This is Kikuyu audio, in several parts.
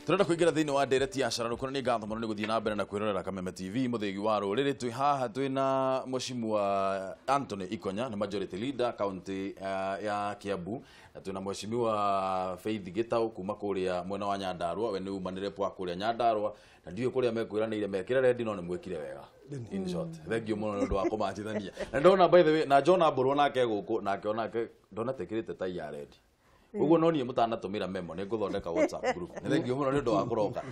Turenda kuingira thiini wa ndereti ya cararuko ni ngatho muno ni guthii na mbere na kwirorera Kameme TV muthigi wa ruriri. Twi haha twina Mheshimiwa Anthony Ikonya ni majority leader county ya Kiambu, na twina Mheshimiwa Faith Gitau kuma kuria mwena wa Nyandarua. We ni umanire pwa kuria Nyandarua na ndiyo kuria mekwiranire mekire rendi no ni mwikire wega. In short, thank you muno ndu wa kumachithania. Na ndona by the way na John Aburwo nake guku nake onake ndona tekirite tai ya rendi. Uguo no nie mutanatumira memo ni nguthondeka WhatsApp group. Ni thank you muno ni undu wa kuroka.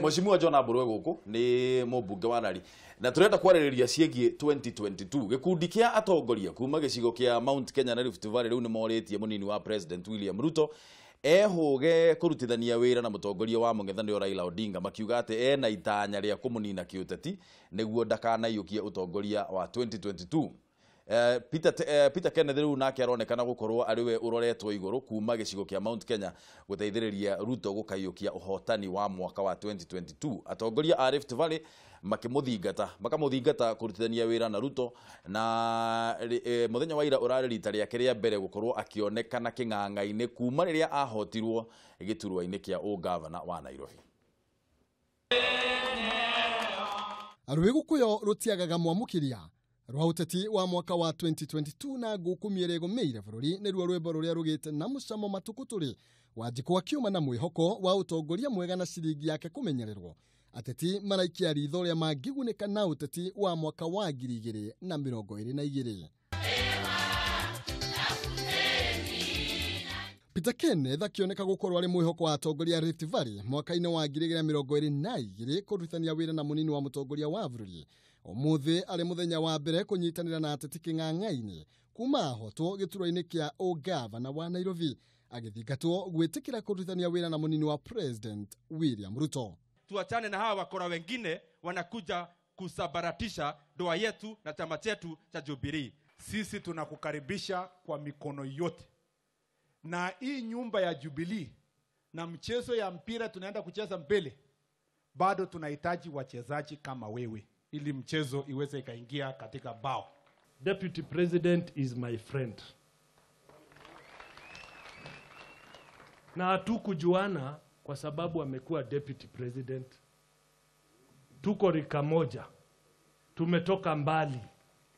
Mheshimiwa John Aburwe guku ni mumbunge wa Nari na turenda kwarĩrĩria ciĩgiĩ 2022 gĩkundi kĩa atongoria kuma gĩcigo kĩa Mount Kenya na Rift Valley rĩu nĩ morĩtie mũnini wa President William Ruto ehũge kũrutithania wĩra na mũtongoria wa mũng'ethanĩro Raila Odinga, makiuga atĩ ena itanya rĩa kũmũnina kĩũteti nĩguo ndakanaiyũkie ũtongoria wa 2022. Peter Kenneth rĩu nake aronekana gũkorwo arĩ we ũroretwo igũrũ kuma gĩcigo kĩa Mount Kenya gũteithĩrĩria Ruto gũkaiyũkia ũhotani wa mwaka wa 2022. Atongoria a Rift Valley makamũthingata kũrutithania wĩra na Ruto na mũthenya wa ira ũrarĩ rita rĩake rĩa mbere gũkorwo akĩonekana kĩng'ang'a-inĩ kuma rĩrĩa ahotirwo gĩturwa-inĩ kĩa ũgavana wa Nairobi. Rwĩgũkũyo rũtiagaga mwamũkĩria rwa ũteti wa mwaka wa 2022 na ngũkũ mĩerego bũrũri nĩruo rwĩmbo rũrĩa rũgĩte na mũcamo matukũ tũrĩ Wanjikũ akiuma na mwĩhoko wa ũtongoria mwega na ciringi yake kũmenyererwo. Ateti maraikia ritho rĩa mangĩgunĩka na ũteti wa mwaka wa 2022. Peter Kenneth akĩoneka gũkorwo arĩ mwĩhoko wa atongoria Rift Valley mwaka-inĩ wa 2022 kũrutithania wĩra na mũnini wa mũtongoria wa bũrũri. Ũmũthĩ arĩ mũthenya wa mbere kũnyitanĩra na ateti kĩng'ang'a-inĩ kuma ahotwo gĩturwa-inĩ kĩa ũgavana wa Nairobi, agĩthingatwo gwĩtĩkĩra kũrutithania wĩra na mũnini wa President William Ruto. Tuachane na hawa wakora wengine wanakuja kusabaratisha ndoa yetu na chama chetu cha Jubilee. Sisi tunakukaribisha kwa mikono yote. Na hii nyumba ya Jubilee na mchezo ya mpira tunaenda kucheza mbele, bado tunahitaji wachezaji kama wewe ili mchezo iweze ikaingia katika bao. Deputy President is my friend. Na hatukujuana kwa sababu amekuwa Deputy President. Tuko rika moja. Tumetoka mbali.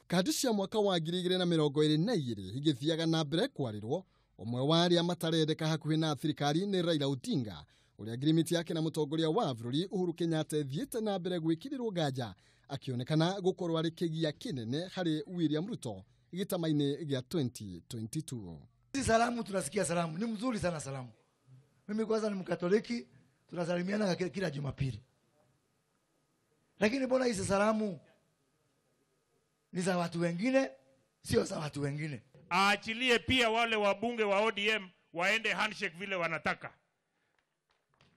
Kandi cia mwaka wa 2022 igĩthiaga na mbere kwarĩrwo, ũmwe wa arĩa matarendeka hakuhĩ na thirikari nĩ Raila Odinga ũrĩa ngirimiti yake na mũtongoria wa bũrũri Uhuru Kenyatta ĩthiĩte na mbere gwĩkĩrĩrwo nganja akĩonekana gũkorwo arĩ kĩgia kĩnene harĩ William Ruto gĩtama-inĩ gĩa 2022. Salamu tunasikia salamu, ni mzuri sana salamu. Mimi kwanza ni Mkatoliki, tunasalimiana kila Jumapili. Lakini mbona hizi salamu ni za watu wengine, sio za watu wengine? Aachilie pia wale wabunge wa ODM waende handshake vile wanataka.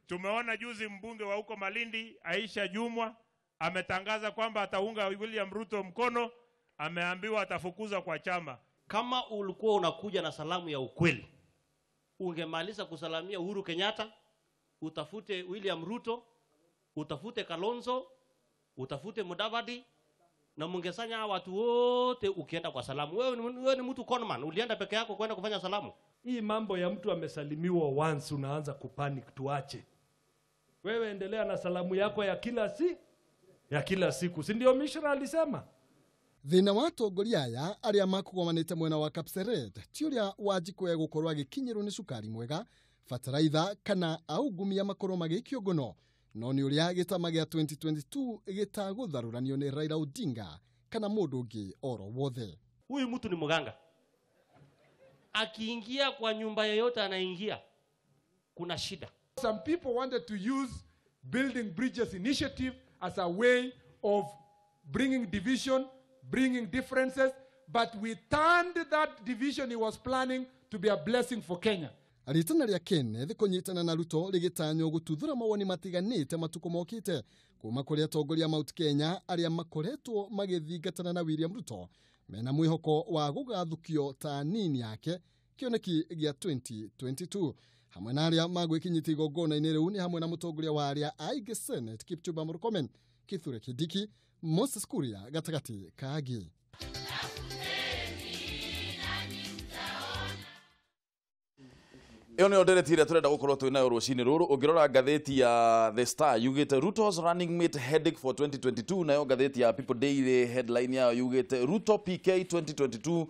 Tumeona juzi mbunge wa huko Malindi Aisha Jumwa ametangaza kwamba ataunga William Ruto mkono, ameambiwa atafukuza kwa chama. Kama ulikuwa unakuja na salamu ya ukweli, ungemaliza kusalamia Uhuru Kenyatta, utafute William Ruto, utafute Kalonzo, utafute Mudavadi, na mungesanya watu wote ukienda kwa salamu. Wewe ni mtu conman, ulienda peke yako kwenda kufanya salamu. Hii mambo ya mtu amesalimiwa once unaanza kupanic, tuache. Wewe endelea na salamu yako ya kila siku. Si ndio Mishra alisema? Thĩna wa atongoria aya arĩa makũgomanĩte mwena wa Kapseret ti ũrĩa Wanjikũ egũkorwo agĩkinyĩrwo nĩ cukari mwega, bataraitha kana aungumia makorwo magĩikio ngono, no nĩ ũrĩa gĩtama gĩa 2022 gĩtagũtharũranio nĩ Raila Odinga kana mũndũ ũngĩ oro wothe. Huyu mtu ni mganga. Akiingia kwa nyumba yoyote anaingia, kuna shida. Some people wanted to use Building Bridges initiative as a way of bringing division, bringing differences, but we turned that division he was planning to be a blessing for Kenya. Ritana rĩa Kenneth kũnyitana na Ruto rĩgĩtanywo gũtuthũra mawoni matiganĩte matukũ mokĩte kuma kũrĩ atongoria Mount Kenya arĩa makoretwo magĩthingatana na William Ruto mena mwĩhoko wa gũgathukio ta nini yake kĩoneki gĩa 2022. Hamwe na arĩa magwĩkinyĩtie igongona-inĩ rĩu nĩ hamwe na mũtongoria wa arĩa aingĩ Senate Kipchumba Murkomen, Kithure Kindiki, Moses Kuria gatagatĩ ka angĩ. Ĩyo nĩyo ndereti ĩrĩa tũrenda gũkorwo twĩ nayo rũcinĩ rũrũ. Ũngĩrora ngathĩti ya The Star yugĩte Ruto's running mate headache for 2022, nayo ngathĩti ya People Daily headline yayo yugĩte Ruto PK 2022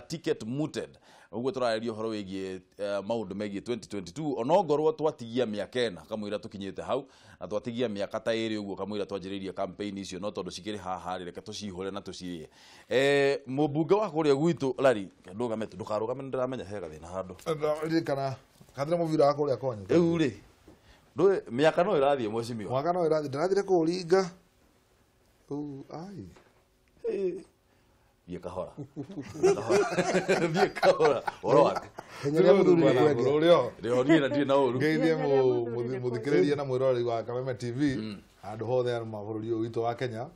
ticket mooted. Ũguo tũrarĩria ũhoro wĩgiĩ maũndũ megiĩ 2022, onongorwo twatigia mĩaka 4 kamũira tũkinyĩte hau, na twatigia mĩaka ta 2 ũguo kamũira twanjĩrĩirie campaign icio, no tondũ cikĩrĩ haha rĩ, reke tũcihũre na tũcirĩe. Mũmbunge wa kũrĩa gwitũ Larry, ndũgame tu, ndũkarũgame, nĩndĩramenya he gathĩna handũ. Ririkana kathira mũbira wa kũrĩa kwanyu. Rĩu rĩ, ndũĩ mĩaka no ĩrathiĩ mheshimiwa. Mwaka no ĩrathiĩ, ndĩrathire kũũringa. Rĩu ai. Thiĩ kahora. Thiĩ kahora. Ũhoro waku? Henyeria mũthuri nĩ kwenge. Rĩo niĩ na ndirĩ na ũru. Ngeithie mũthikĩrĩria na mwĩroreri wa Kameme TV handũ hothe arĩ ma bũrũri ũyũ witũ wa Kenya,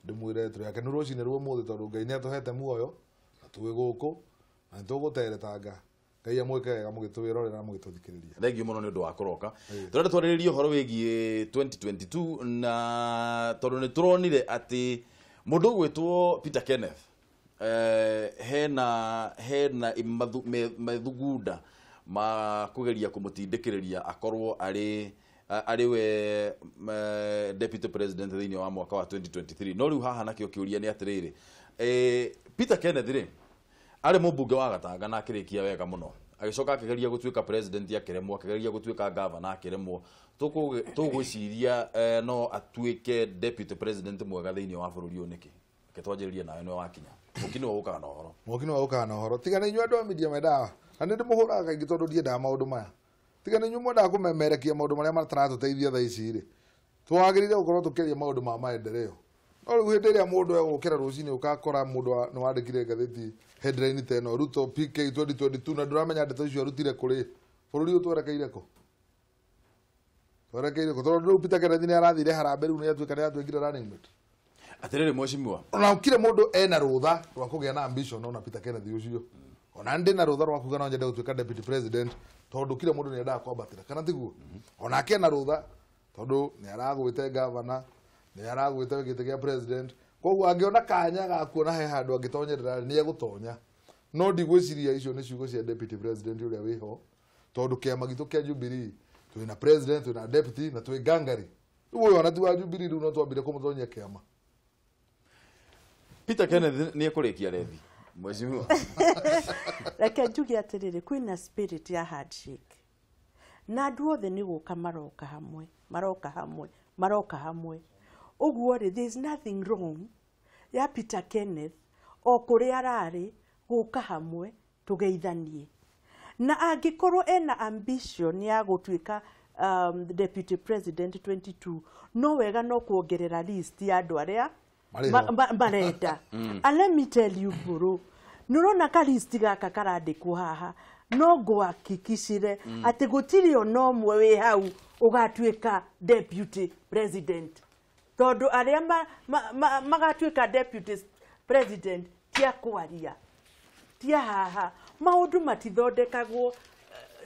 ndĩmwĩre tũrĩ akenu rũcinĩ rwa ũmũthĩ tondũ Ngai nĩ atũhete muoyo na twĩ gũkũ na nĩtũgũteretanga. Ngai amwĩke wega mũgĩtwĩrorera na mũgĩtũthikĩrĩria. Thengiũ mũno nĩ ũndũ wa kũroka. Tũrenda twarĩrĩrie ũhoro wĩgiĩ 2022, na tondũ nĩ tũronire atĩ mũndũ ũgwĩtwo Peter Kenneth hena methugunda ma kũgeria kũmũtindĩkĩrĩria akorwo arĩ we deputy president thĩinĩ wa mwaka wa 2023. No rĩu haha nakĩo kĩũria nĩ atĩrĩrĩ, Peter Kenneth rĩ, arĩ mũmbunge wa Gatanga na akĩrĩkia wega mũno, agĩcoka akĩgeria gũtuĩka president akĩremwo, akĩgeria gũtuĩka governor akĩremwo. Tũgwĩciria no atuĩke deputy president mwega thĩinĩ wa bũrũri ũyũ nĩkĩ? Reke twanjĩrĩrie nawe, nĩwe wakinya. Mũki nĩwe ũkaga na ũhoro. Mũki nĩwe ũkaga na ũhoro. Tiga nĩ inyuĩ andũ a media mendaga, na nĩ ndĩmũhũraga kaingĩ tondũ ndiendaga maũndũ maya. Tiga nĩ inyuĩ mwendaga kũmemerekia maũndũ marĩa mataratũteithia thaa ici rĩ, twagĩrĩire gũkorwo tũkĩaria maũndũ ma maendeleo. No rĩu hĩndĩ ĩrĩa mũndũ egũkĩra rũcinĩ ũgakora mũndũ nĩ wandĩkire ngathĩti headline ta ĩno Ruto PK 2022, na ndũramenya ndeto icio arutire kũrĩ, bũrũri ũyũ twerekeire kũ? Twerekeire kũ? Tondũ rĩu Peter Kenneth nĩ arathire harambee, rĩu nĩ atuĩka nĩ atuĩkire running mate. Atĩrĩrĩ mheshimiwa, ona kire mũndũ ena rũtha rwa kũgĩa na ambition, ona Peter Kenneth ũcio, ona ndĩ na rũtha rwa kuga no nyende gũtuĩka deputy president tondũ kire mũndũ nĩ endaga kwambatĩra, kana tiguo? Onake ena rũtha tondũ nĩ aragwĩte governor, nĩ aragwĩte gĩtĩ gĩa president, koguo angĩona kanya ga kuona he handũ angĩtonyerera nĩ egũtonya. No ndigwĩciria icio nĩ ciugo cia deputy president ũrĩa wĩho, tondũ kĩama gitũ kĩa Jubilee twĩna president, twĩna deputy na twĩ ngangari. Rĩu ũyũ ona ti wa Jubilee, rĩu no twambire kũmũtonyia kĩama. Peter Kenneth nĩ ekũrĩkia rethi mheshimiwa. Reke njuge atĩrĩrĩ, kwĩna spirit ya handshake na andũ othe nĩ gũka maroka hamwe, maroka hamwe, maroka hamwe. Ũguo rĩ, there is nothing wrong ya Peter Kenneth o kũrĩa ararĩ gũka hamwe tũgeithanie, na angĩkorwo ena ambition ya gũtuĩka deputy president 22, no wega no kuongerera list ya andũ arĩa marenda. And let me tell you bro, nĩũrona ka list gaka karandĩkwo haha, no ngũhakikicire atĩ gũtirĩ ona ũmwe wĩ hau ũgatuĩka deputy president, tondũ arĩa magatuĩka deputy president ti a kwaria, ti a haha. Maũndũ matithondekagwo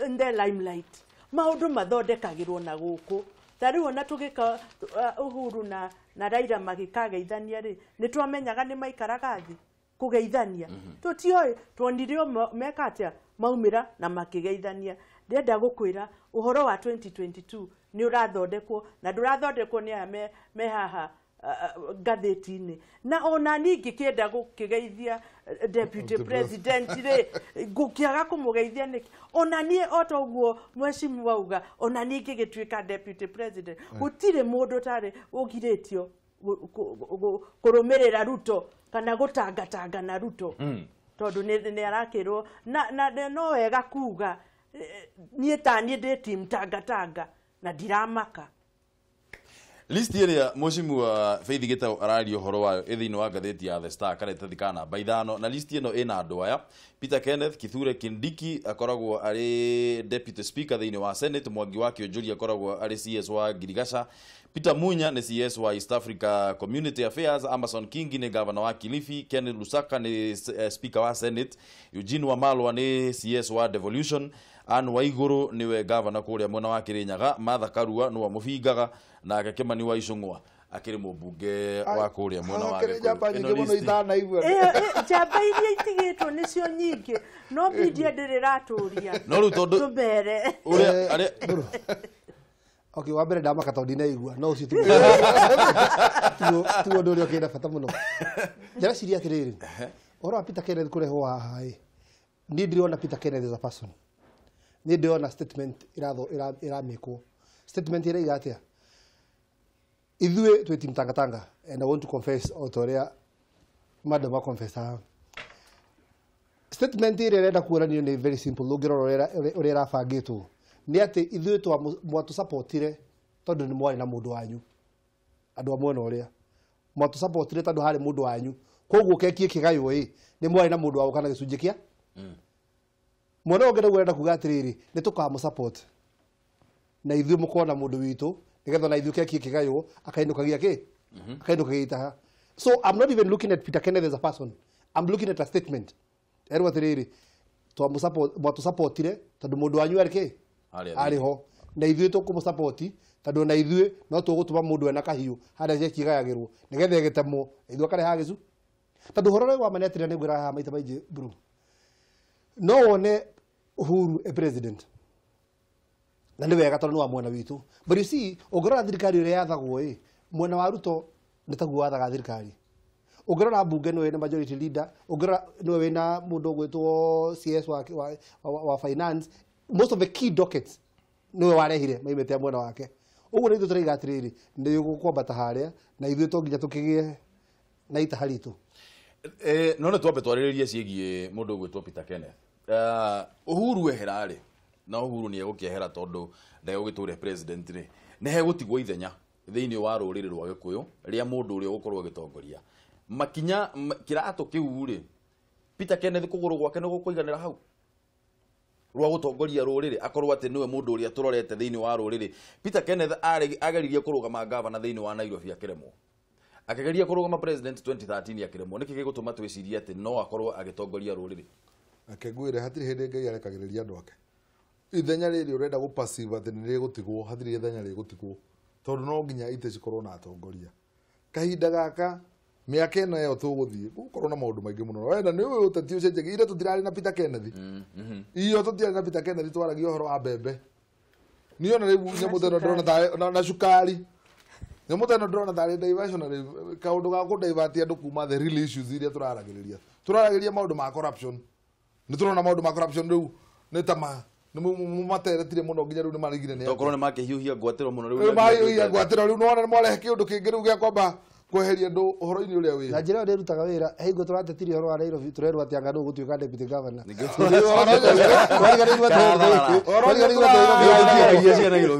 in the limelight, maũndũ mathondekagĩrwo na gũkũ. Ta rĩu ona tũgĩka Uhuru na Raila magĩkageithania rĩ, nĩ twamenyaga nĩ maikaraga thĩ kũgeithania. Tũtioĩ, tuonire o meka atĩa, maumĩra na makĩgeithania. Ndĩrenda gũkwĩra ũhoro wa 2022 nĩ ũrathondekwo, na ndũrathondekwo nĩ aya me haha ngathĩti-inĩ. Na ona niĩ ingĩkĩenda gũkĩgeithia deputy president rĩ, ngũkĩaga kũmũgeithia nĩkĩ? Ona niĩ o ta ũguo mheshimiwa auga, ona niĩ ingĩgĩtuĩka deputy president, gũtirĩ mũndũ ũtarĩ ũgirĩtio kũrũmĩrĩra Ruto kana gũtangatanga na Ruto, tondũ nĩ arakĩrwo na no wega kuga niĩ ta niĩ ndĩ team tangatanga na ndiramaka. List ĩrĩa mheshimiwa Faith Gitau araria ũhoro wayo ĩ thĩinĩ wa ngathĩti ya The Star karatathi ka namba 5, na list ĩno ĩna andũ aya: Peter Kenneth, Kithure Kindiki akoragwo arĩ deputy speaker thĩinĩ wa Senate, Mwangi wa Kĩonjũri akoragwo arĩ CS wa Girigaca, Peter Munya nĩ CS wa East Africa Community Affairs, Amason Kingi nĩ governor wa Kilifi, Ken Lusaka nĩ speaker wa Senate, Eugene Wamalwa nĩ CS wa Devolution, Anne Waiguru niwe governor kũrĩa mwena wa Kirinyaga, Martha Karua nĩwe mũbingaga, nake Kimani wa Icũng'wa. Akĩrĩ mũmbunge wa kũrĩa mwena wa Hakĩrĩ njamba Gĩkũyũ. nyingĩ Ĩno mũno list- itanaigua. Njamba iria itigĩtwo nĩcio nyingĩ, no media ndĩrĩ ĩratũria. No rĩu tondũ- tũmere Ũrĩa arĩa Okay, wa mbere ndamaka tondũ ndinaigua no ũcio tiguo tiguo ũndũ ũrĩa ũkĩrĩ na bata mũno. Ndĩreciria atĩrĩrĩ, ũhoro wa Peter Kenneth kũrehwo haha ĩ, niĩ ndirona Peter Kenneth as a person. Niĩ ndĩrona statement ĩramĩkwo. Statement ĩraiga atĩa? Ithuĩ twĩ team Tangatanga and I want to confess o ta ũrĩa madam aconfessaga. Statement ĩrĩa ĩrenda kuonanio nĩ very simple, ũngĩrora ũrĩa ĩrabangĩtwo nĩ atĩ ithuĩ mwatũsupportire tondũ nĩ mwarĩ na mũndũ wanyu, andũ a mwena ũrĩa mwatũsupportire tondũ harĩ mũndũ wanyu, koguo keki ĩkĩgaywo ĩ nĩ mwarĩ na mũndũ wa gũka na gĩcunjĩ kĩa mwena ũngĩ. Naguo ũrenda kuga atĩrĩrĩ, nĩ tũkamũsupport na ithuĩ mũkona mũndũ witũ nĩgetha na ithuĩ keki ĩkĩgaywo akainũkagia kĩ, akainũkagia itaha. So I'm not even looking at Peter Kenneth as a person, I'm looking at a statement. Erwo atĩrĩrĩ, mwatũsupportire tondũ mũndũ wanyu arĩ kĩ, arĩ ho, na ithuĩ tũkũmũsupport tondũ na ithuĩ no tũgũtũma mũndũ ena kahiũ harĩa ceki ĩgayagĩrwo nĩgetha ĩgĩtemwo ithuĩ akarehaga gĩcu. Tondũ ũhoro ũrĩa wa ma nĩ atĩrĩrĩ, nĩ ngwĩraga haha maita maingĩ bro, no wone Uhuru e president na nĩ wega tondũ nĩ wa mwena witũ, but you see, ũngĩrora thirikari ũrĩa yathagwo ĩ, mwena wa Ruto nĩ taguo wathaga thirikari. Ũngĩrora mbunge nĩwe wĩna majority leader, ũngĩrora nĩwe wĩna mũndũ ũgwĩtwo CS wa finance, most of the key dockets nĩwe warehire maimĩte mwena wake. Ũguo nĩ ithuĩ tũraiga atĩrĩrĩ, nĩ gũkwambata harĩa na ithuĩ to nginya tũkĩgĩe na itaha ritũ. No nĩ twambe twarĩrĩrie ciĩgiĩ mũndũ ũgwĩtwo Peter Kenneth. Uhuru ehera rĩ, na Uhuru nĩ egũkĩehera tondũ ndegũgĩtũria president rĩ, nĩ hegũtigwo ithenya thĩinĩ wa rũrĩrĩ rwa Gĩkũyũ rĩa mũndũ ũrĩa ũgũkorwo agĩtongoria makinya kĩratũ kĩu rĩ. Peter Kenneth kũgũrũ gwake nĩ gũkũiganĩra hau rwa gũtongoria rũrĩrĩ, akorwo atĩ nĩwe mũndũ ũrĩa tũrorete thĩinĩ wa rũrĩrĩ. Peter Kenneth ageririe kũrũgama gavana thĩinĩ wa Nairobi akĩremwo, akĩgeria kũrũgama president 2013 akĩremwo. Nĩkĩ gĩgũtũma twĩcirie atĩ no akorwo agĩtongoria rũrĩrĩ? Reke ngwĩre, hatirĩ hĩndĩ Ngai arekagĩrĩria andũ ake. Ithenya rĩrĩ ũrenda gũperceive atĩ nĩ rĩgũtigwo, hatirĩ ithenya rĩgũtigwo, tondũ no nginya itĩ cikorwo na atongoria. Kahinda gaka mĩaka ĩno ĩyo tũgũthiĩ gũkorwo na maũndũ maingĩ mũno. Wenda nĩ ũĩ ũteti ũcenjagia. Ira tũtirarĩ na Peter Kenneth, iyo tũtiarĩ na Peter Kenneth, twaragia ũhoro wa mbembe. Niĩ ona rĩu nyamũ ta ĩno ndĩrona tarĩ na cukari, nyamũ ta ĩno ndĩrona tarĩ diversionary, kaũndũ ga kũ-divert andũ kuma the real issues iria tũraragĩrĩria. Tũraragĩrĩria maũndũ ma corruption, nĩ tũrona maũndũ ma corruption rĩu nĩ ta ma nĩ materetire mũno nginya rĩu nĩ marigire nĩ tokorwo nĩ makĩhiũhia ngwatĩro mũno rĩu nĩ mahiũhia ngwatĩro rĩu nĩwona nĩ mwarehe kĩũndũ kĩngĩ rĩu gĩa kwamba kweheria andũ ũhoro-inĩ ũrĩa wĩ na njĩra ĩyo ndĩrutaga wĩra. Hingo tũratetirie ũhoro wa Nairobi, tũrerwo atĩ anga nũ gũtuĩka deputy governor.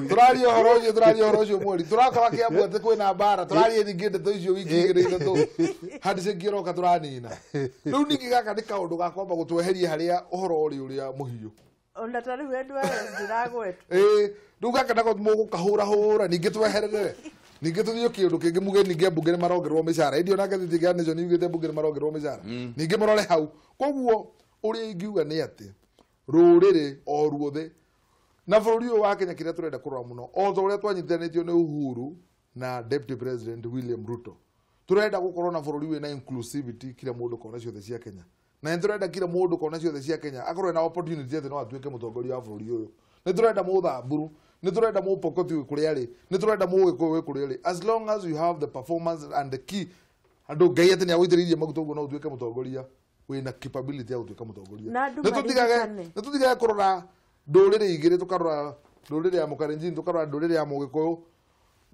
Tũraria ũhoro ũcio, tũraria ũhoro ũcio mweri tũrakora Kĩambu atĩ kwĩna mbara, tũraria ningĩ ndeto icio wiki igĩrĩ ithatũ handiceki ĩroka tũranina. Rĩu ningĩ gaka nĩ kaũndũ ga kwamba gũtweheria harĩa ũhoro ũrĩ ũrĩa mũhiũ. Ona ta rĩu andũ aya ndĩragwetwo. Rĩu gaka nako mũgũkahũrahũra ningĩ tweherere, ningĩ tũthiĩ kĩũndũ kĩngĩ muge ningĩ ambunge nĩ marongererwo mĩcara. Ĩndĩ ona ngathĩti ya Nation yugĩte ambunge nĩ marongererwo mĩcara, ningĩ mũrore hau. Koguo ũrĩa ingiuga nĩ atĩ rũrĩrĩ o ruothe na bũrũri ũyũ wa Kenya kĩrĩa tũrenda kũrora mũno, o ta ũrĩa twanyitithanĩtio nĩ Uhuru na Deputy President William Ruto, tũrenda gũkorwo na bũrũri wĩna inclusivity, kila mũndũ kona ciothe cia Kenya. Na nĩ tũrenda kila mũndũ kona ciothe cia Kenya akorwo na opportunity atĩ no atuĩke mũtongoria wa bũrũri ũyũ. Nĩ tũrenda mũthamburu, nĩ tũrenda mũpokoti wĩ kũrĩa arĩ, nĩ tũrenda mũgĩkũyũ wĩ kũrĩa arĩ, as long as you have the performance and the key andũ Ngai atĩ nĩ agũitĩrĩirie maguta ũguo no ũtuĩke mũtongoria wĩna capability ya gũtuĩka mũtongoria. Na andũ Nĩ tũtigage maririkane. nĩ tũtigage kũrora ndũrĩrĩ igĩrĩ, tũkarora ndũrĩrĩ ya mũkalenjin, tũkarora ndũrĩrĩ ya mũgĩkũyũ.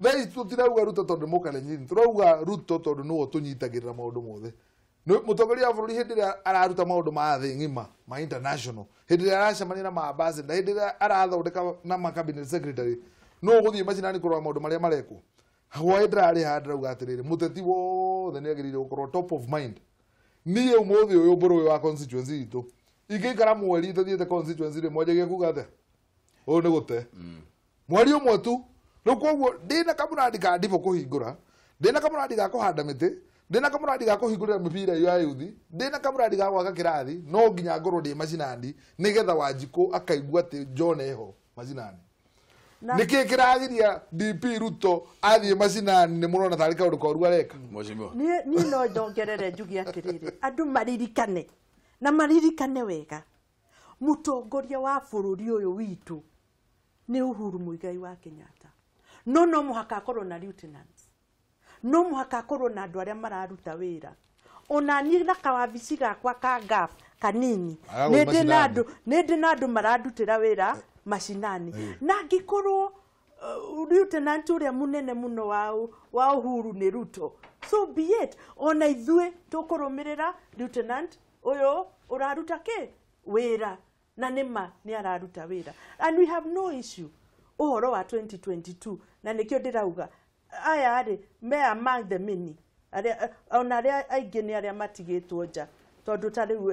Thaa ici tũtirauga Ruto tondũ nĩ mũkalenjin, tũrauga Ruto tondũ nĩwe ũtũnyitagĩrĩra maũndũ mothe. Mũtongoria wa bũrũri hĩndĩ ĩrĩa araruta maũndũ ma thĩ ng'ima ma international, hĩndĩ ĩrĩa aracemania na ma-ambassador, hĩndĩ ĩrĩa arathondeka na ma cabinet secretary, no ũgũthiĩ macinani kũrora maũndũ marĩa marekwo. Hwaĩ ndĩrarĩ haha ndĩrauga atĩrĩrĩ, mũteti wothe nĩ agĩrĩire gũkorwo top of mind. Niĩ ũmũthĩ ũyũ mbũrũ ũyũ wa constituency itũ ingĩikara mweri itathiĩte constituency rĩ, mwanjagia kuga atĩa? Ũyũ nĩ gũte mweri ũmwe tu. Rĩu koguo ndĩna kamũrandi ka ndibũ kũhingũra, ndĩna kamũrandi ga kũhanda mĩtĩ, ndĩna kamũrandi ga kũhingũrĩra mĩbira ĩyo ya yuthi, ndĩna kamũrandi ga gwaka kĩrathi, no nginya ngorwo ndĩ macinani nĩgetha Wanjikũ akaigua atĩ John eho macinani. Nĩkĩ kĩragiria DP Ruto athiĩ macinani nĩ mũrona tarĩ kaũndũ koru areka? Mheshimiwa. Niĩ no njongerere njuge atĩrĩrĩ, andũ maririkane na maririkane wega, mũtongoria wa bũrũri ũyũ witũ nĩ Uhuru Muigai wa Kenyatta. No mũhaka akorwo na lieutenants, no mũhaka akorwo na andũ arĩa mararuta wĩra. Ona niĩ na kawabici gakwa ka GAF kanini nĩ ndĩ na andũ marandutĩra wĩra macinani. Na angĩkorwo lieutenant ũrĩa mũnene mũno wa Uhuru nĩ Ruto, so be it. Ona ithuĩ tũkũrũmĩrĩra lieutenant ũyũ ũraruta kĩ wĩra, na nĩma nĩ araruta wĩra, and we have no issue ũhoro wa 2022. Na nĩkĩo ndĩrauga aya rĩ me among the many, ona arĩa aingĩ nĩ arĩa matigĩtwo nja, tondũ ta rĩu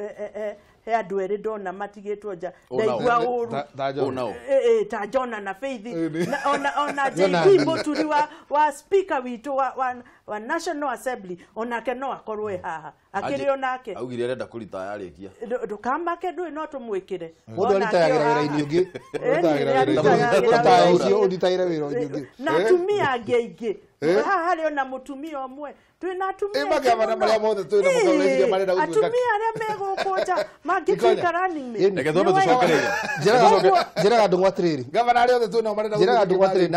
he andũ erĩ ndona matigĩtwo nja ndaigua ũru ta Jona na Faith ona JB Muturi wa speaker witũ wa National Assembly, onake no akorwo e haha akĩrĩ onake augire arenda kũritaya arĩkia. Ndũkamake ndũĩ no tũmwĩkĩre mũndũ aritayagĩra wĩra-inĩ ũngĩ, ũritaire wĩra ũngĩ na atumia angĩ aingĩ haha harĩ ona mũtumia ũmwe twĩna atumia atumia arĩa megũkũ nja mangĩtuĩka running mate. Reke twambe tũcokererie. Njĩraga ndũng'ũ atĩrĩrĩ, gavana arĩa othe twĩnao marenda njĩraga ndũng'ũ atĩrĩrĩ,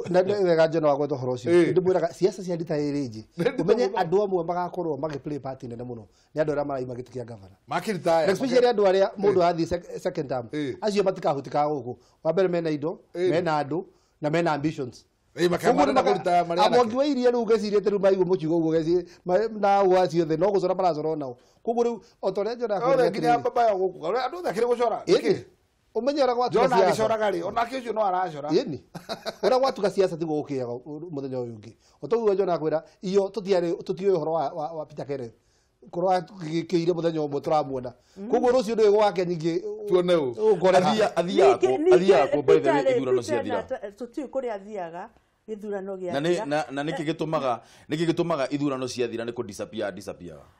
na wega John wa gwetha ũhoro ũcio ndĩmwĩraga siasa cia ritaĩrĩnji ũmenye andũ amwe magakorwo magĩ play part nene mũno nĩ andũ arĩa maraima gĩtĩ kĩa gavana makiritaya, especially andũ arĩa mũndũ athiĩ second term, acio matikahutĩkaga gũkũ. Wa mbere mena indo, mena andũ na mena ambitions. Amwangi wa iria rĩu ngecirĩte rĩu maigua mũcigo ũguo na ũguo acio othe no gũcora maracora onao. Koguo rĩu o ta ũrĩa John akwĩrire nginya baba yao gũkũ andũ othe akĩrĩ gũcora. Ũmenye ũrĩa gwatuka siasa. John agĩcoraga rĩ onake ũcio no aracora. Ĩni ũrĩa gwatuka siasa tiguo gũkĩaga mũthenya ũyũ ũngĩ. O ta ũguo John akwĩra iyo tũtiũĩ ũhoro wa Peter Kenneth korwo kĩire mũthenya ũmwe tũramuona. Koguo rũciũ ndũĩ gwake nyingĩ tuone ũ athiaga kũ by the way ithurano ciathira. Tũtiũĩ kũrĩa athiaga gĩthurano gĩathira. Na nĩkĩ gĩtũmaga ithurano ciathira nĩ kũ disappear?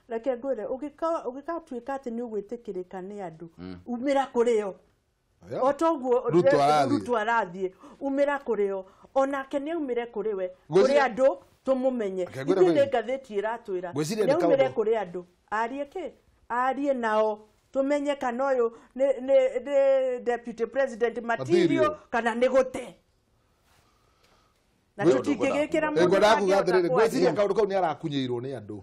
Reke ngwĩre, ũgĩgatuĩka atĩ nĩ ũgwĩtĩkĩrĩka nĩ andũ, umĩra kũrĩ o. O toguo Ruto arathiĩ, umĩra kũrĩ o. Onake nĩ aumĩre kũrĩ we, kũrĩ andũ tũmũmenye. Ithuĩ nĩ ngathĩti ĩratwĩra nĩ aumĩre kũrĩ andũ, arie kĩ, arie nao tũmenye kana ũyũ nĩ deputy president material kana nĩ gũte. Na tũtingĩgĩkĩra mũndũ angĩhota kwaria. Ngwĩciria kaũndũ kau nĩ arakunyĩirwo nĩ andũ,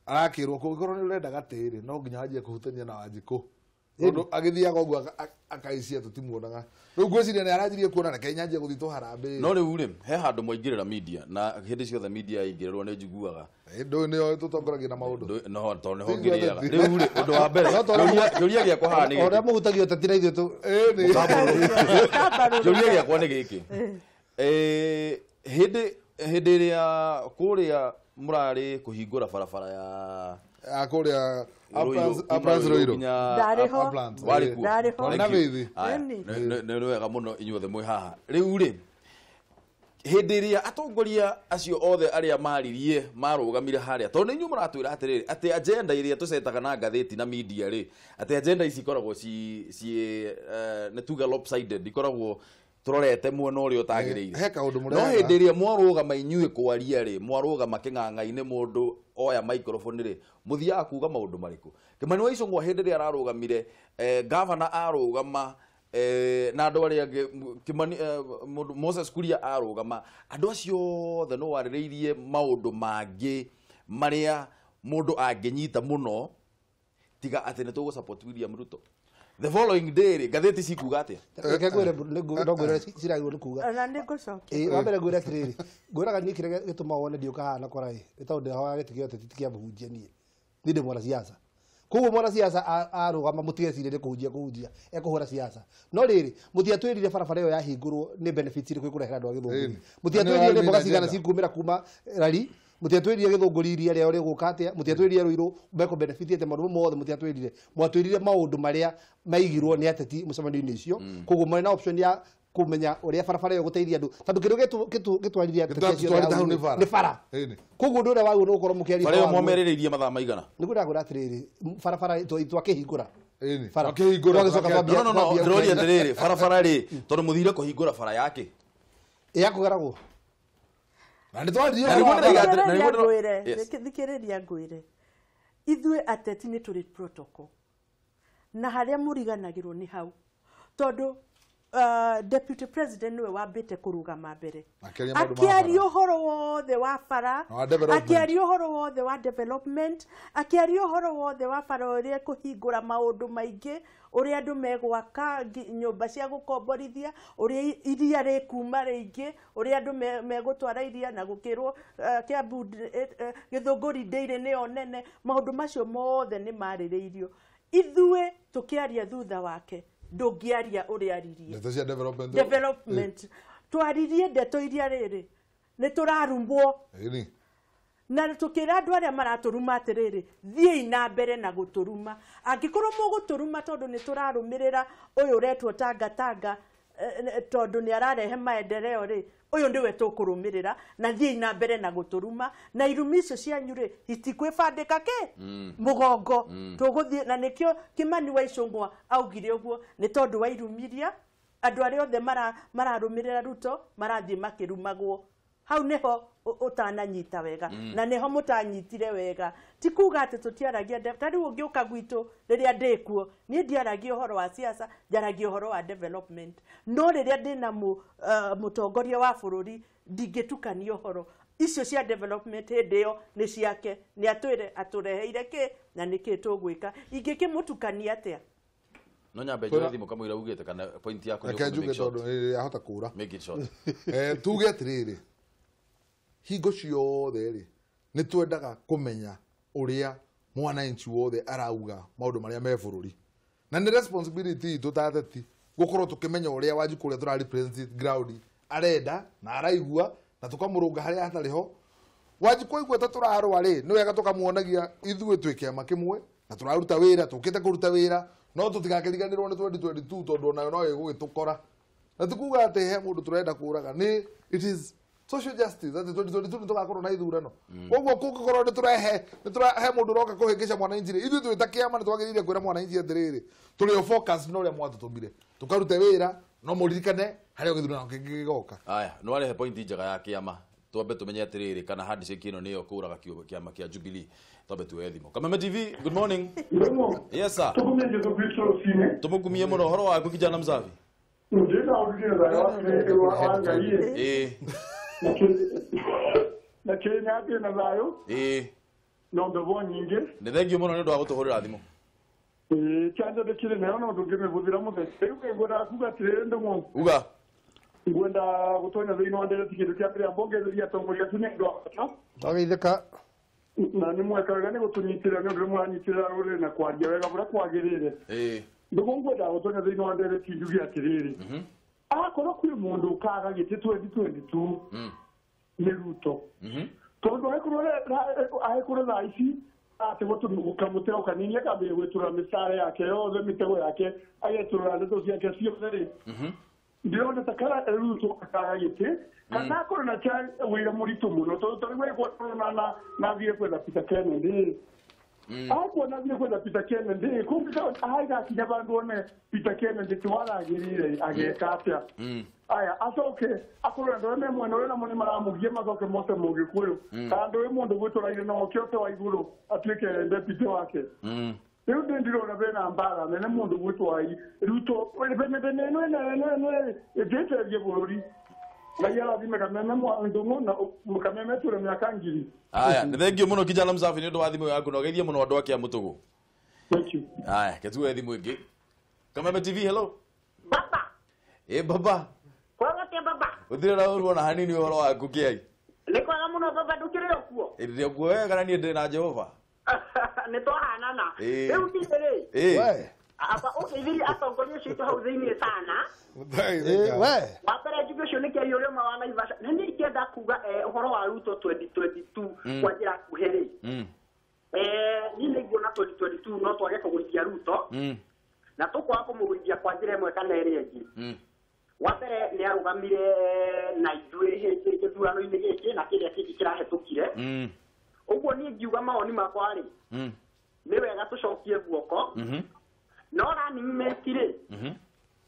arakĩrwo kũngĩkorwo nĩ ũrenda gatĩ-rĩ no nginya wanjie kũhutania na Wanjikũ, tondũ agĩthiaga ũguo akaicia tũtimuonaga. Rĩu ngwĩciria nĩ aranjirie kuona reke nyanjie gũthiĩ tũharambĩ. No rĩu rĩ he handũ mwaingĩrĩra media, na hĩndĩ ciothe media yaingĩrĩrwo nĩ njiguaga ndũĩ nĩyo tũtongoragia na maũndũ no tondũ nĩho ngĩrĩaga. Rĩu rĩ ũndũ wa mbere kĩũria gĩakwa haha nĩ gĩkĩ, ũrĩa mũhutagia ũteti na ithuĩ tũ kĩũria gĩakwa nĩ gĩkĩ, hĩndĩ ĩrĩa kũrĩa mũrarĩ kũhingũra barabara ya kũrĩa Uplands Ruiru warĩ kuo nĩ wega mũno inyuothe mwĩ haha. Rĩu rĩ hĩndĩ ĩrĩa atongoria acio othe arĩa maririe marũgamire harĩa, tondũ nĩ inyuĩ mũratwĩra atĩrĩrĩ atĩ agenda iria tũcetaga na ngathĩti na media rĩ, atĩ agenda ici ikoragwo ci nĩ tuge lopsided, ikoragwo tũrorete mwena ũrĩa ũtagĩrĩire. No hĩndĩ ĩrĩa mwarũgama inyuĩ kwaria rĩ, mwarũgama kĩng'ang'a-inĩ mũndũ oya microphone rĩ, mũthiaga kuga maũndũ marĩkũ? Kĩmani wa Icũng'wa hĩndĩ ĩrĩa ararũgamire, gavana arũgama, na andũ arĩa angĩ, Kĩmani Moses Kuria arũgama, andũ acio othe no warĩrĩirie maũndũ mangĩ marĩa mũndũ angĩnyita mũno tiga atĩ nĩ tũgũ support William Ruto. The following day rĩ ngathĩti cikuga atĩa? Reke ngwĩre no ngwĩre ciragĩrĩirwo nĩ kuga. Ona nĩ ngũcokia. Wa mbere ngwĩre atĩrĩrĩ, ngwĩraga niĩ kĩrĩa gĩtũmaga wone ndiũka haha na kwara ĩ, nĩ tondũ ndĩhoyaga gĩtĩ gĩa ũteti ti kĩa mũhunjia niĩ. Niĩ ndĩ mwanasiasa. Koguo mwanasiasa arũgama mũtigecirie nĩ kũhunjia ekũhũra siasa. No rĩrĩ mũtiatwĩrire barabara ĩyo yahingũrwo nĩ benefits irĩkũ ĩkũrehera andũ a Gĩthũngũri. Mũtiatwĩrire nĩ mboga cigana cikumĩra kuma rari. Mũtiatwĩrire Gĩthũngũri iria rĩao rĩgũka atĩa, mũtiatwĩrire Ruiru mekũ benefit atĩa, maũndũ mothe mũtiatwĩrire. Mwatwĩrire maũndũ marĩa maigirwo nĩ ateti mũcemanio-inĩ ũcio. Koguo marĩ na option ya kũmenya ũrĩa barabara ĩyo gũteithia andũ, tondũ kĩndũ gĩtwarire ateti acio nĩ bara. Koguo ũndũ ũrĩa wagĩrĩirwo nĩ gũkorwo mũkĩaria Bara ĩyo mwamerĩrĩirie mathaa maigana? Nĩguo ndĩrakwĩra atĩrĩrĩ, barabara twakĩhingũra. No, ndĩroria atĩrĩrĩ, barabara rĩ, tondũ mũthire kũhingũra bara yake. Ya kũgeragwo. Na nĩ twaririe Na nĩguo ndĩraiga atĩrĩ- na nĩguo ndĩro- ngwĩre, Yes. thikĩrĩria ngwĩre, ithuĩ ateti nĩ tũrĩ protocol na harĩa mũriganagĩrwo nĩ hau, tondũ deputy president nĩwe wambĩte kũrũgama mbere Akĩaria maũndũ ma bara. akĩaria ũhoro wothe wa bara, Na wa development. akĩaria ũhoro wothe wa development, akĩaria ũhoro wothe wa bara ũrĩa ĩkũhingũra maũndũ maingĩ, ũrĩa andũ megwaka nyũmba cia gũkomborithia, ũrĩa iria rĩkuma rĩingĩ, ũrĩa andũ megũtwara iria na gũkĩrwo Kiambu Gĩthũngũri Dairy nĩyo nene. Maũndũ macio mothe nĩ marĩrĩirio. Ithuĩ tũkĩaria thutha wake, ndũngĩaria ũrĩa aririe Ndeto cia development. Development twaririe ndeto iria rĩrĩ nĩ tũrarumwo Ĩni. na tũkĩra andũ arĩa maratũruma atĩrĩrĩ, thiĩi na mbere na gũtũruma angĩkorwo mũgũtũruma, tondũ nĩ tũrarũmĩrĩra ũyũ ũretwo tangatanga, tondũ nĩ ararehe maendeleo rĩ, ũyũ nĩwe tũkũrũmĩrĩra, na thiĩi na mbere na gũtũruma, na irumi icio cianyu rĩ itikwĩbandĩka kĩ mũgongo. Tũgũthiĩ na nĩkĩo Kimani wa Ichung'wa augire ũguo, nĩ tondũ wa irumiria andũ arĩa othe mararũmĩrĩra Ruto marathiĩ makĩrumagwo. Hau nĩho ũtananyita wega, na nĩho mũtanyitire wega. Ti kuga atĩ tũtiaragia ta rĩu ũngĩũka gwitũ rĩrĩa ndĩkuo, niĩ ndiaragia ũhoro wa siasa, njaragia ũhoro wa development. No rĩrĩa ndĩna mũtongoria wa bũrũri, ndingĩtukania ũhoro icio cia development. Hĩndĩ ĩyo nĩ ciake, nĩ atwĩre atũreheire kĩ na nĩ kĩ tũgwĩka. Ingĩkĩmũtukania atĩa? No nyambe njoe thimũ kamũira ugĩte kana point yaku nĩ Reke ũkũmĩ njuge make short. tondũ nĩ yahota kũra. Make it short. Tuge atĩrĩrĩ, hingo ciothe rĩ nĩ twendaga kũmenya ũrĩa mwananchi wothe arauga maũndũ marĩa me bũrũri, na nĩ responsibility itũ ta ateti gũkorwo tũkĩmenya ũrĩa Wanjikũ ũrĩa tũra represent ground arenda na araigua, na tũkamũrũnga harĩa hatarĩ ho. Wanjikũ aigua ta tũrarũa rĩ, nĩ wega tũkamuonagia ithuĩ twĩ kĩama kĩmwe na tũraruta wĩra, tũkĩte kũruta wĩra, no tũtigakĩriganĩrwo nĩ 2022, tondũ onayo no ĩgũgĩtũkora. Na ti kuga atĩ he mũndũ tũrenda kũraga, nĩ it is social justice atĩ 2022 nĩ tũgakorwo na ithurano. Koguo kũngĩkorwo nĩ tũrehe nĩ tũrahe mũndũ ũroka kũhĩngĩca mwananchi rĩ, ithuĩ twĩ ta kĩama nĩ twagĩrĩire kwĩra mwananchi atĩrĩrĩ, tũrĩ o focus na ũrĩa mwatũtũmire tũkarute wĩra, no mũririkane harĩa gĩthurano kĩngĩ gĩgoka. Aya, nĩ warehe point njega ya kĩama. Twambe tumenye atĩrĩrĩ kana handshake ĩno nĩyo kũraga kĩama kĩa Jubilee. Twambe tuoye thimũ. Kameme TV, good morning. Yes sir. Tukumie Jesu Kristo rũcinĩ. Tũmũkumie mũno. Ũhoro waku, kijana msafi? Ndĩna ũrugire thayũ wa Ngai. Na kĩnya ndĩna thayũ na mbevo nyingĩ. Nĩ thengiũ mũno nĩ ũndũ wa gũtũhũrĩra thimũ. Ĩĩ, kĩanja ndĩkĩrĩ nayo no ndũngĩmĩhũthĩra mũthenya. Rĩu ngwendaga kuga atĩrĩrĩ, ndũng'ũ. Uga. Ngwenda gũtonya thĩinĩ wa ndereti. Kĩndũ kĩa mbere, ambongereria atongoria acio nĩ andũ a bata. Twageithĩka. Na nĩ mweka wega nĩ gũtũnyitĩrĩra, nĩ ũndũ nĩ mũranyitĩrĩra rũrĩrĩ na kwaria wega ũrĩa kwagĩrĩire. Ndũng'ũ, ngwendaga gũtonya thĩinĩ wa ndereti njuge atĩrĩrĩ, akorwo kwĩ mũndũ ũkaga gĩtĩ 2022 nĩ Ruto, tondũ angĩkorwo thaa ici atĩ kamũtego kanini akambĩrĩria gwĩtũra mĩcare yake yothe, mĩtego yake, agetũrũra ndeto ciake ciothe rĩ, ndĩrona ta kara Ruto akaga gĩtĩ kana akorwo na cha wĩra mũritũ mũno, tondũ ta rĩu agĩkorwo na nathiĩ kwetha Peter Kennedy, akuona thiĩ kwetha Peter Kennedy kũngĩ aigakinya vandũ one Peter Kennedy ti waragĩrĩire, ageka atĩa? Aya, acoke akorwo andũ arĩa me mwena ũrĩa namo nĩ maramũgia, macoke mote mũgĩkũyũ kana ndũĩ mũndũ gwĩtũraire na oke ote wa igũrũ atuĩke deputy wake. Rĩu ndĩ ndirona bena mbara nene mũndũ gwĩtwo ai Ruto bene bene ĩno ĩno ĩno ĩno ĩngĩteithie bũrũri. Ngai arathime Kameme mwa Ndũng'ũ na Kameme tũre mĩaka ngiri. Aya, nĩ thengiũ mũno, kijana msafi, nĩ ũndũ wa thimũ yaku, na ũgeithie mũno andũ a Kĩamũtũgũ. Thank you. Aya, ketuoe thimũ ĩngĩ. Kameme TV, hello. Baba. Ĩ baba. Kwega atĩa, baba? Gũtirĩ na ũru ona hanini. Ũhoro waku, kĩai? Nĩ kwega mũno, baba. Ndũkĩrĩ o kuo? Ĩndĩ kuo wega, na niĩ ndĩ na Jehova. Nĩ twahanana. Ĩĩ. Rĩu ndithĩ rĩ, Ĩĩ. aba ũkĩithirie atongoria ũcio witũ hau thĩiniĩ sana. We. Wa mbere njuge ũcio nĩ kĩaria ũrĩa ũmwe wa Naivasha. Na niĩ ingĩenda kuga ũhoro wa Ruto 2022 kwa njĩra nguhĩ rĩ, niĩ nĩ nguona 2022 no twage kũgũithia Ruto, na tũkwaga kũmũgũithia kwa njĩra ĩmwe kana ĩrĩa ĩngĩ. Wa mbere nĩ arũgamire na ithuĩ hĩndĩ gĩthurano-inĩ gĩkĩ na kĩrĩa kĩngĩ kĩrahĩtũkire. Ũguo niĩ ngiuga mawoni makwa rĩ, nĩ wega tũcokie guoko, no running mate rĩ,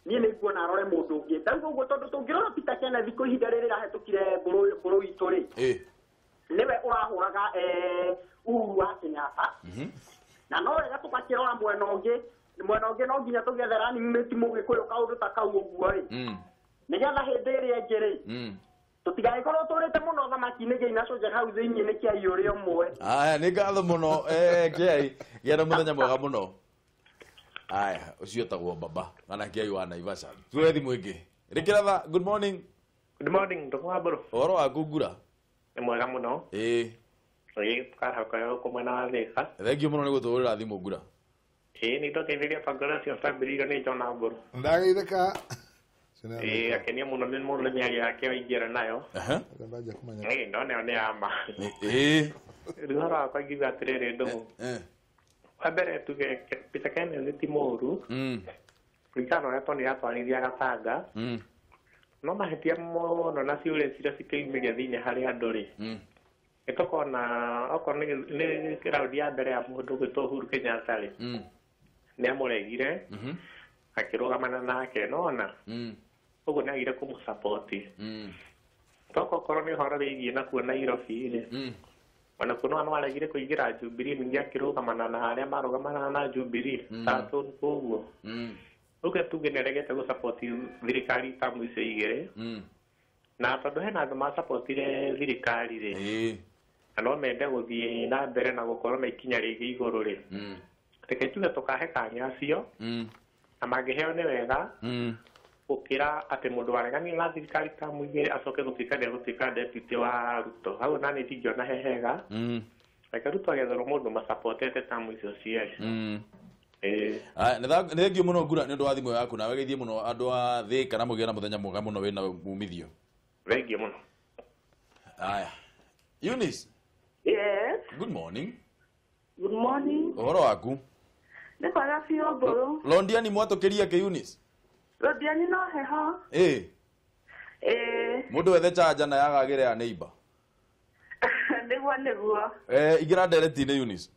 Niĩ nĩ nguona arore mũndũ ũngĩ. Ndauga ũguo tondũ tũngĩrora Peter Kenneth kwa ihinda rĩrĩ rĩrahĩtũkire mbũrũ itũ rĩ, nĩwe ũrahũraga Uhuru wa Kenyatta. Na no wega tũgakĩrora mwena ũngĩ no nginya tũgethe running mate mũgĩkũyũ kaũndũ ta kau ũguo rĩ, nĩgetha hĩndĩ ĩrĩa ĩngĩ rĩ tũtigagĩkorwo tũrĩte mũno thamaki-inĩ gĩa inacũnja hau thĩinĩ nĩ kĩai ũrĩa ũmwe. Aya nĩ ngatho mũno kĩai, gĩa na mũthenya mwega mũno. Aya ũcio etagwo baba kana kĩai wa Naivasha. Tuoe thimũ ĩngĩ. Rĩkĩratha, good morning. Good morning, Ndugu wa Mbũrũ. Ũhoro waku Ngura? Nĩ mwega mũno. Ĩĩ. Ĩĩ, tũkarahoka gũkũ mwena wa Thĩka. Thengiũ mũno nĩ gũtũhũrĩra thimũ Ngura. Ĩĩ, nĩ ndokeithĩria tongoria ũcio ũtambĩrĩirio nĩ John Mbũrũ. Ndageithĩka. Ĩĩ, akenia mũno nĩ mũndũ mĩario yake waingĩra nayo. Ĩĩ, ndona ĩyo nĩ ya ma. Ĩĩ. Rĩu ũhoro wakwa ingiuga atĩrĩrĩ Ndũng'ũ. Wa mbere tuge Peter Kenneth ti mũũru. Kũringana na ũrĩa tuonire atwarithia Gatanga. No mahĩtia mũno na ciũria ciria cikĩumĩria thĩinĩ harĩ andũ rĩ. Nĩ tũkona okorwo nĩ raundi ya mbere ya mũndũ gwĩtwo Uhuru Kenyatta rĩ, nĩ amũregire akĩrũgamana nake nona ũguo nĩ agire kũmũsapoti. Toka okorwo nĩ ũhoro wĩgiĩ nakuo Nairobi rĩ, ona kuo no aregire kũingĩra Jubilee ningĩ akĩrũgamana na arĩa marũgamanaga na Jubilee tatũ koguo ũguo tuge nĩ aregete gũsapoti thirikari tamu icio igĩrĩ, na tondũ hena andũ macapotire thirikari rĩ, na no mende gũthiĩ na mbere na gũkorwo na ikinya rĩngĩ igũrũ rĩ, reke tuge tũkahe kanya acio na mangĩheo nĩ wega gũkĩra atĩ mũndũ wareganire na thirikari tamu igĩrĩ acoke gũtuĩka nĩegũtuĩka deputy wa Ruto. Hau na niĩ ndingĩona he hega. Reke Ruto agetherwo mũndũ macapotete tamu icio cierĩ. Nĩ thengiũ mũno Ngura nĩ ũndũ wa thimũ yaku, nawe geithie mũno andũ a Thĩka na mũgĩe na mũthenya mwega mũno wĩna umithio. Thengiũ mũno. Aya. Eunice. Yes. Good morning. Good morning. Ũhoro waku? Nĩ kwega biũ Mbũrũ. Londiani mwatũkĩria kĩ Eunice? Londiani no heho. Ĩĩ. Ĩĩ. Mũndũ wethe chanja na yagagĩre ya neighbor. Nĩguo nĩguo. Ingĩra ndereti-inĩ Eunice.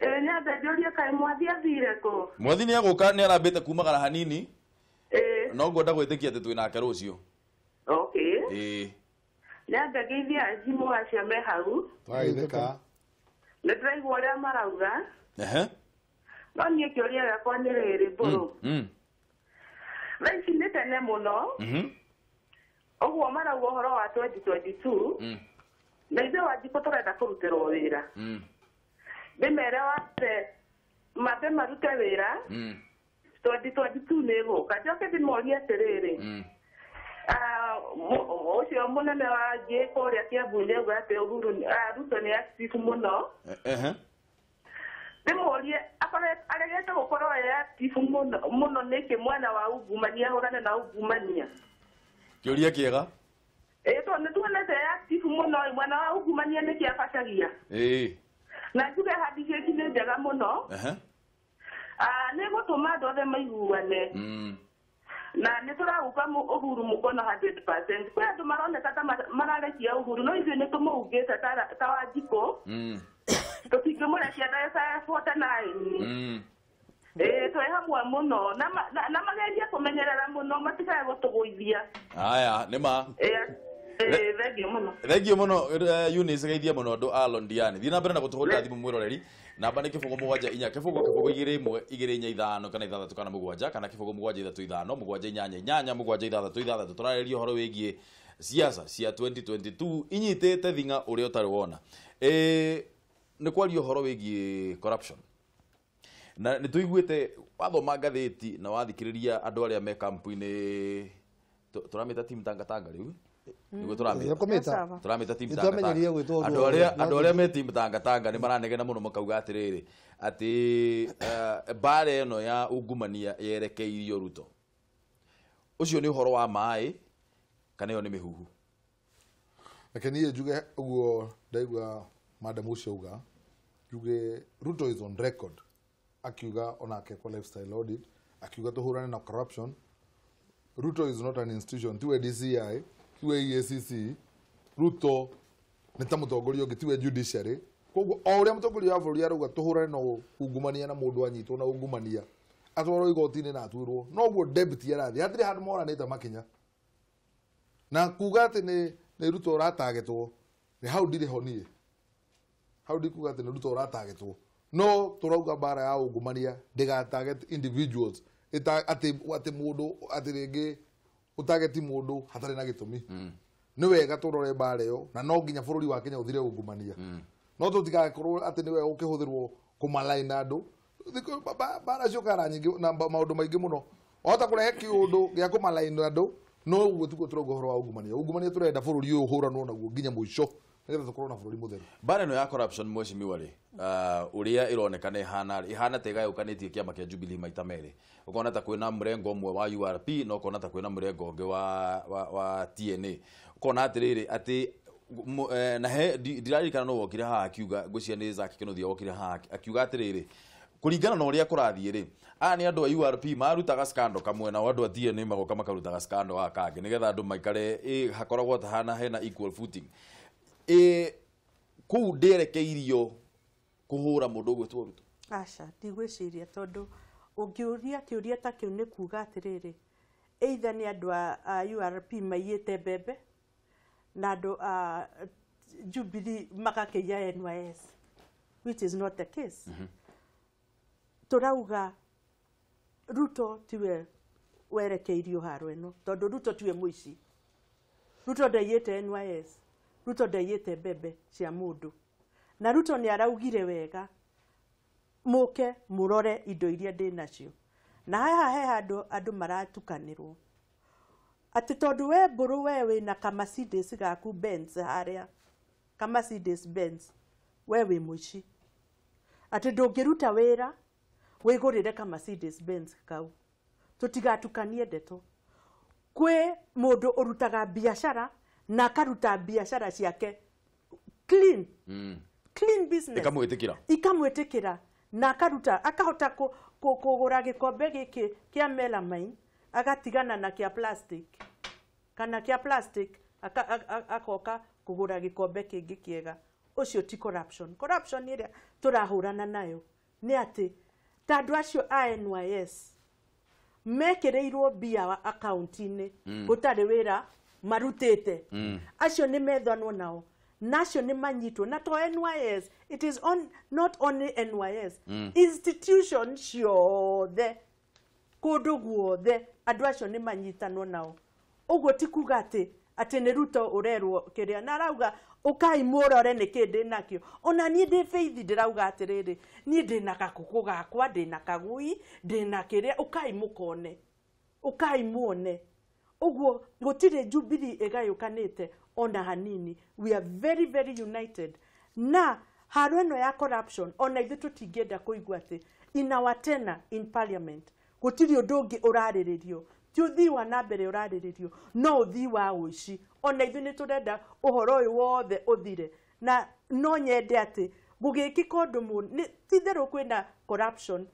Ĩĩ, nyambe njũrie kaĩ Mwathi athire kũ? Mwathi nĩ egũka, nĩ arambĩte kumagara hanini. Ĩĩ. No ngwenda gwĩtĩkia atĩ twĩ nake rũciũ. Okay. Ĩĩ. Nyambe ngeithie athimũ acio me hau. Twageithĩka. Nĩ ndĩraigua ũrĩa marauga. Ehe. No niĩ kĩũria gĩakwa nĩ rĩrĩ Mbũrũ. Thaa ici nĩ tene mũno. Ũguo marauga ũhoro wa 2022. Na ithuĩ Wanjikũ tũrenda kũrutĩrwo wĩra. Ndĩmere wambe mambe marute wĩra. 2022 nĩ ĩgũka. Njoke ndĩmorie atĩrĩrĩ, ũcio mũnene wa Njĩ kũrĩa Kiambu nĩ auga atĩ Uhuru Ruto nĩ active mũno. Ndĩmũrie aregete gũkorwo e active mũno mũno nĩkĩ mwena wa ungumania, ahũrane na ungumania? Kĩũria kĩega. Ĩĩ, tondũ nĩ tuonete e active mũno mwena wa ungumania nĩkĩ abacagia. Ĩĩ. Na njuge handicĩki nĩ njega mũno. Nĩ gũtũma andũ othe maiguane. Na nĩ tũrauga Uhuru mũkono 100%. Kwĩ andũ maroneka ta mararekia Uhuru, no ithuĩ nĩ tũmũungĩte ta Wanjikũ. Tũtingĩmũrekia ndagĩka ya 49. Ĩĩ, twĩ hamwe mũno na magerie kũmenyerera mũno matikae gũtũgũithia. Aya, nĩ ma. Ĩĩ, thengiũ mũno. Thengiũ mũno Eunice, geithia mũno andũ a Londiani. Thiĩ na mbere na gũtũhũrĩra thimũ mwĩroreri. Namba nĩ 0 7 4 0 0 2 1 2 4 5 kana 6 kana 7 kana 0 7 3 5 7 8 8 7 6 6. Tũrarĩrĩria ũhoro wĩgiĩ siasa cia 2022 inyitĩte thing'a ũrĩa ũtarĩ wona. Nĩ kwaria ũhoro wĩgiĩ corruption. Na nĩ tũiguĩte wathoma ngathĩti na wathikĩrĩria andũ arĩa me kampu-inĩ, tũramĩta team Tangatanga rĩu. Nĩguo tũramĩta. Tũramĩta team Tangatanga. Andũ arĩa me team Tangatanga nĩ maranegena mũno makauga atĩrĩrĩ, atĩ mbara ĩno ya ungumania yerekeirio Ruto. Ũcio nĩ ũhoro wa maĩ kana ĩyo nĩ mĩhuhu? Reke niĩ njuge ũguo ndaigua madam ũcio auga, njuge Ruto is on record akiuga onake kwa lifestyle audit, akiuga tũhũrane na corruption. Ruto is not an institution, tiwe DCI, tiwe EACC. Ruto nĩ ta mũtongoria ũngĩ, tiwe judiciary. Koguo o ũrĩa mũtongoria wa bũrũri arauga tũhũrane na ungumania na mũndũ anyitwo na ungumania Atwarwo igoti-inĩ na atuĩrwo. Noguo deputy arathiĩ. Hatirĩ handũ moranĩte makinya. Na kuga atĩ nĩ Ruto ũratagetwo, nĩ hau ndirĩ ho niĩ. Hau ndikuga atĩ nĩ Ruto ũratagetwo. No tũrauga mbara ya ungumania ndĩga target individuals. Atĩ mũndũ atĩ rĩngĩ ũtageti mũndũ hatarĩ na gĩtũmi. Nĩ wega tũrore mbara ĩyo na no nginya bũrũri wa Kenya ũthire ungumania. No tũtigakorwo atĩ nĩ wega ũkĩhũthĩrwo kũmalaina andũ. Mbara ciũkaga nyingĩ na maũndũ maingĩ mũno. Wahota kũrehe kĩũndũ gĩa kũmalaina andũ, no ũguo tiguo tũrauga ũhoro wa ungumania. Ungumania tũrenda bũrũri ũyũ ũhũranwo naguo nginya mũico nĩgetha tũkorwo na bũrũri mũtheru. Mbara ĩno ya corruption mheshimiwa rĩ, ũrĩa ĩronekana ĩhana ta ĩgayũkanĩtie kĩama kĩa Jubilee maita merĩ. Ũkona ta kwĩna mũrengo ũmwe wa URP na ũkona ta kwĩna mũrengo ũngĩ wa TNA. Ũkona atĩrĩrĩ atĩ na he ndiririkana no wokire haha akiuga ngwĩciria nĩ Zack Kĩnuthia wokire haha akiuga atĩrĩrĩ kũringana na ũrĩa kũrathiĩ rĩ, aya nĩ andũ a URP marutaga scandal kamwe nao andũ a TNA magoka makarutaga scandal gaka kangĩ nĩgetha andũ maikare hakoragwo ta hana hena equal footing. Kũu ndĩerekeirio kũhũra mũndũ ũgwĩtwo Ruto. Aca, ndigwĩciria tondũ ũngĩũria kĩũria ta kĩu nĩ kuga atĩrĩrĩ, either nĩ andũ a URP maiyĩte mbembe na andũ a Jubilee magakĩiya NYS, which is not the case. Tũrauga Ruto tiwe werekeirio haro ĩno tondũ Ruto tiwe mũici. Ruto ndaiyĩte NYS, Ruto ndaiyĩte mbembe cia mũndũ. Na Ruto nĩ araugire wega mũke mũrore indo iria ndĩ nacio. Na haha he handũ andũ maratukanĩrwo atĩ tondũ we mbũrũ we wĩna ka Mercedes gaku Benz harĩa, ka Mercedes Benz, we wĩ mũici. Atĩ ndũngĩruta wĩra wĩgũrĩre ka Mercedes Benz kau. Tũtigatukanie ndeto. Kwĩ mũndũ ũrutaga biacara na akaruta biacara ciake clean. Clean business. Ikamwĩtĩkĩra na akaruta akahota kũgũra gĩkombe gĩkĩ kĩa melamine agatigana na kĩa plastic kana kĩa plastic akoka kũgũra gĩkombe kĩngĩ kĩega. Ũcio ti corruption. Corruption ĩrĩa tũrahũrana nayo nĩ atĩ ta andũ acio a NYS mekĩrĩirwo mbia akaunti-inĩ gũtarĩ wĩra marutĩte. Acio nĩ methanwo nao na acio nĩ manyitwo na to NYS, it is on, not only NYS, institution ciothe kũndũ guothe andũ acio nĩ manyitanwo nao. Ũguo ti kuga atĩ nĩ Ruto ũrerwo kĩrĩa na arauga ũkai mũrore nĩkĩ ndĩ nakĩo. Ona niĩ ndĩ Faith ndĩrauga atĩrĩrĩ, niĩ ndĩna gakũkũ gakwa, ndĩna kagui, ndĩna kĩrĩa, ũkai mũkone, ũkai muone. Ũguo gũtirĩ Jubilee ĩgayũkanĩte ona hanini. We are very very united. Na haro ĩno ya corruption ona ithuĩ tũtingĩenda kũigua atĩ in our tenure in parliament gũtirĩ ũndũ ũngĩ ũrarĩrĩrio, ti ũthii wa na mbere ũrarĩrĩrio, no ũthii wa ũici. Ona ithuĩ nĩ tũrenda ũhoro ũyũ wothe ũthire. Na no nyende atĩ gũgĩkĩka ũndũ ti-itherũ kwĩna corruption,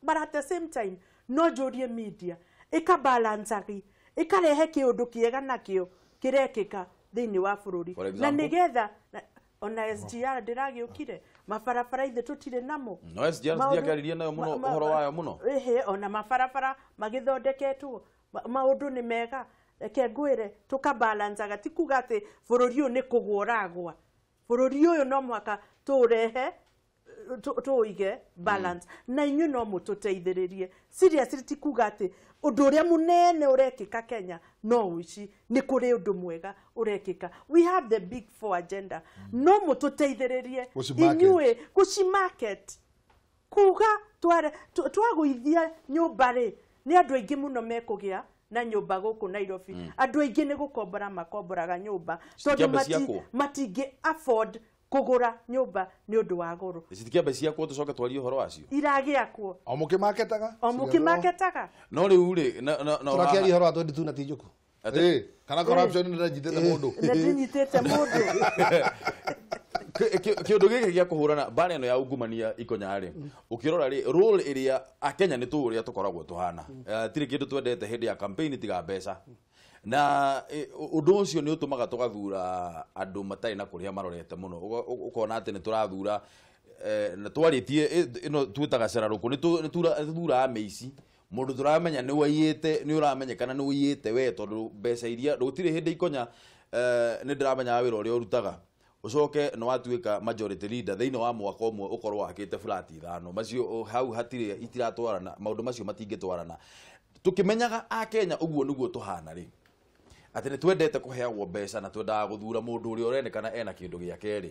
but at the same time no njũrie media ĩkabalancaga ĩkarehe kĩũndũ kĩega nakĩo kĩrekĩka thĩinĩ wa bũrũri. Na nĩgetha ona SGR ndĩragĩũkire mabarabara ithe tũtirĩ namo. No SGR ndiakĩaririe nayo mũno ũhoro wayo mũno. Ĩhĩ, ona mabarabara magĩthondeketwo maũndũ nĩ mega. Reke ngwĩre tũkabalancaga, ti kuga atĩ bũrũri ũyũ nĩ kũgwa ũragwa. Bũrũri ũyũ no mũhaka tũũrehe tũũige balance. Na inyuĩ no mũtũteithĩrĩrie. Seriously ti kuga atĩ ũndũ ũrĩa mũnene ũrekĩka Kenya no ũici, nĩ kũrĩ ũndũ mwega ũrekĩka. We have the big four agenda. No mũtũteithĩrĩrie inyuĩ gũci market. Kuga twagũithia nyũmba rĩ, nĩ andũ aingĩ mũno mekũgĩa na nyũmba gũkũ Nairobi. Andũ aingĩ nĩ gũkombora makomboraga nyũmba tondũ matingĩ afford kũgũra nyũmba nĩ ũndũ wa goro. Citikĩambe ciakwo tũcoke twarie ũhoro wacio. Iragĩakwo. O mũkĩmaketaga? O mũkĩmaketaga. No rĩu rĩ na tũrakĩaria ũhoro wa 22 na ti njũkũ. Kana corruption nĩ ndanyitĩte mũndũ. Nĩ ndĩnyitĩte mũndũ. Kĩũndũ gĩkĩ gĩa kũhũrana mbara ĩno ya ungumania Ikonya rĩ, ũkĩrora rĩ role ĩrĩa Akenya nĩ tũũ ũrĩa tũkoragwo tũhana. Tirĩ kĩndũ twendete hĩndĩ ya campaign tiga mbeca. Na ũndũ ũcio nĩ ũtũmaga tũgathura andũ matarĩ na kũrĩa marorete mũno. Ũkona atĩ nĩ tũrathura na twarĩtie ĩno twĩtaga ceraruku nĩ tũthuraga mĩici mũndũ tũramenya nĩ waiyĩte nĩ ũramenyekana nĩ ũiyĩte we tondũ mbeca iria gũtirĩ hĩndĩ Ikonya nĩ ndĩramenyaga wĩra ũrĩa ũrutaga ucoke nĩ watuĩka majority leader thĩinĩ wa mwaka ũmwe ũkorwo wakĩte flat ithano macio hau hatirĩ itiratwarana maũndũ macio matingĩtwarana tũkĩmenyaga akenya ũguo nĩguo tũhana rĩ atĩ nĩ twendete kũheagwo mbeca na twendaga gũthura mũndũ ũrĩa ũrenekana ena kĩndũ gĩake rĩ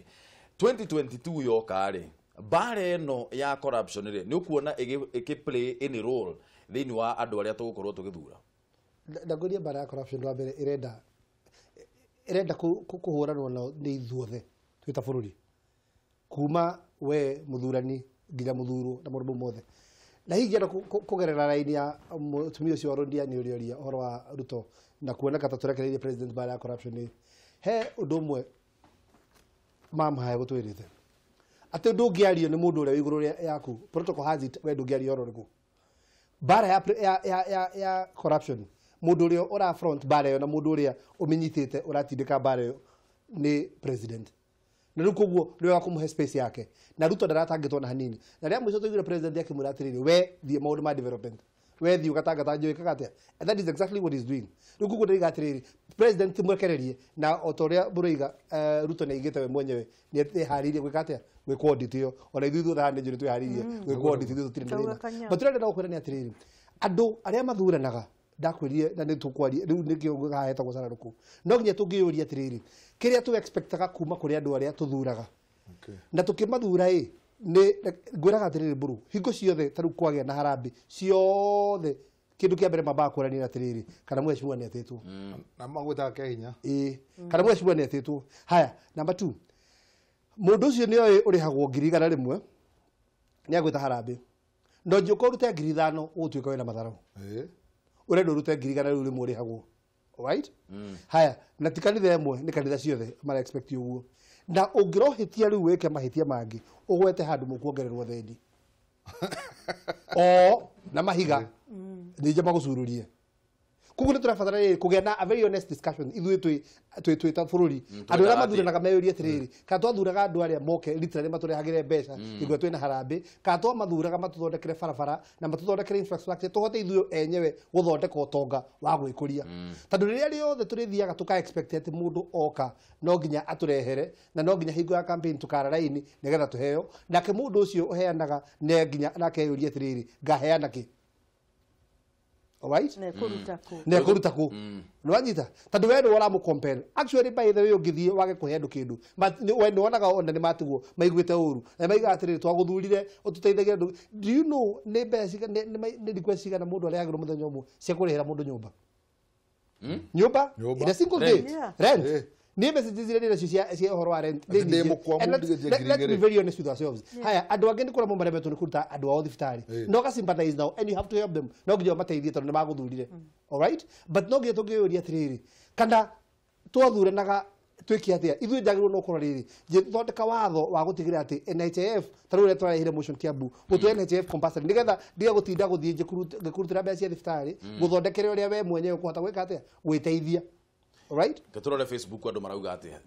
2022 yoka rĩ mbara ĩno ya corruption rĩ nĩ ũkuona ĩgĩ play any role thĩinĩ wa andũ arĩa tũgũkorwo tũgĩthura. Ndangũria mbara ya corruption wa mbere ĩrenda kũhũranwo nao nĩ ithuothe twĩ ta bũrũri kuma we mũthurani nginya mũthurwo na maũndũ mothe na hihi ngĩenda kũgerera raini ya mũtumia ũcio wa Londiani ũrĩa ũria ũhoro wa Ruto na kuoneka ta tũrekereirie president mbara ya corruption ĩ he ũndũ ũmwe mama gũtwĩrĩte atĩ ndũngĩario nĩ mũndũ ũrĩa wĩ igũrũ yaku protocol has it we ndũngĩario ũhoro ũrĩkũ mbara ya corruption mũndũ ũrĩa ũra front mbara ĩyo na mũndũ ũrĩa ũmĩnyitĩte ũratindĩka mbara ĩyo nĩ president na rĩu koguo nĩwe wa kũmũhe space yake na Ruto ndaratangĩtwo na hanini na rĩa mũico tũiguire president akĩmwĩra atĩrĩrĩ we thiĩ maũndũ ma development we thiĩ ũgatangata njũĩ kaga atĩa and that is exactly what he's doing rĩu koguo ndĩroiga atĩrĩrĩ president mũrekererie na o ta ũrĩa mũroiga Ruto nĩaigĩte we mwenyewe nĩeharĩirie gwĩka atĩa gwĩkwo audit ĩyo ona ithuĩ ithuothe haha nĩ njũĩ nĩtwĩharĩirie gwĩkwo audit ithuĩ tũtirĩ na thĩna but ũrĩa ndĩrenda gũkwĩra nĩ atĩrĩrĩ andũ arĩa mathuranaga ndakwĩrire na nĩtũkwaria rĩu nĩkĩo haha hetagwo cararuku no nginya tũngĩyũria atĩrĩrĩ kĩrĩa tũ expectaga kuma kũrĩ andũ arĩa tũthuraga na tũkĩmathura ĩ nĩ ngwĩraga atĩrĩrĩ mbũrũ hingo ciothe ta rĩu kwagĩa na harambĩ ciothe kĩndũ kĩa mbere mambaga kũranĩra atĩrĩrĩ kana mheshimiwa nĩ atĩtwo na magwĩtaga Kehinya ĩĩ kana mheshimiwa nĩ atĩtwo haya number 2 mũndũ ũcio nĩ oĩ ũrĩhagwo 100,000 nĩ agwĩta harambĩ no njũka ũrute 5,000 ũgũtuĩka wĩna matharau ũrenda ũrute 100,000 rĩu rĩmwe ũrĩhagwo right haya na ti kanitha ĩmwe nĩ kanitha ciothe mara expect ũguo na ũngĩrohĩtia rĩu wĩke mahĩtia mangĩ ũgwete handũ mũkuongererwo thendi o na mahiga ningĩ magũcururie koguo nĩ tũrabatara rĩrĩ kũgĩa na a very honest discussion ithuĩ twĩ ta bũrũri andũ arĩa mathuranaga meyũrie atĩrĩrĩ kana twathuraga andũ arĩa moke literally matũrehagĩre mbeca hingo ĩrĩa twĩna harambĩ kana twamathuraga matũthondekere barabara na matũthondekere infrastructure tũhote ithuĩ enyewe gũthondeka ũtonga wa gwĩkũria tondũ rĩrĩa rĩothe tũrĩthiaga tũka expect atĩ mũndũ oka no nginya atũrehere na no nginya hingo ya campaign tũkara raini nĩgetha tũheo nake mũndũ ũcio ũheanaga ne nginya nake eyũrie atĩrĩrĩ ngaheana kĩ alright ne kuruta ku nĩ wanyita tondũ we nĩwe ũramũ compel actually by the way ũngĩthiĩ wage kũhe andũ kĩndũ we nĩwonaga ona nĩ matigwo maiguĩte ũru na maigaga atĩrĩrĩ twagũthurire ũtũteithagie andũ do you know nĩ mbeca nĩ request cigana mũndũ arehagĩrwo mũthenya ũmwe cia kũrĩhĩra mũndũ nyũmba nyũmba in a single day rent nĩ messages iria ndĩ nacio cia ũhoro wa rent let's be very honest with ourselves haya andũ angĩ nĩ kũremwo maremetwo nĩ kũruta andũ ao thibitarĩ no ga sympathize now and you have to help them no nginya ũmateithie tondũ nĩ magũthurire alright but no nginya tũngĩyũria atĩrĩrĩ kana twathuranaga twĩke atĩa ithuĩ njagĩrĩirwo no kũrora rĩrĩ thondeka watho wa gũtigĩrĩra atĩ NHIF ta rĩu ũrĩa twarehire motion Kiambu gũtua NHIF compulsory nĩgetha ndige gũtinda gũthiĩ ngĩkũrutĩra mbeca cia thibitarĩ gũthondekere ũrĩa we mwenyewe ũkũhota gwĩka atĩa gwĩteithia right Keturore Facebook andu marauga atia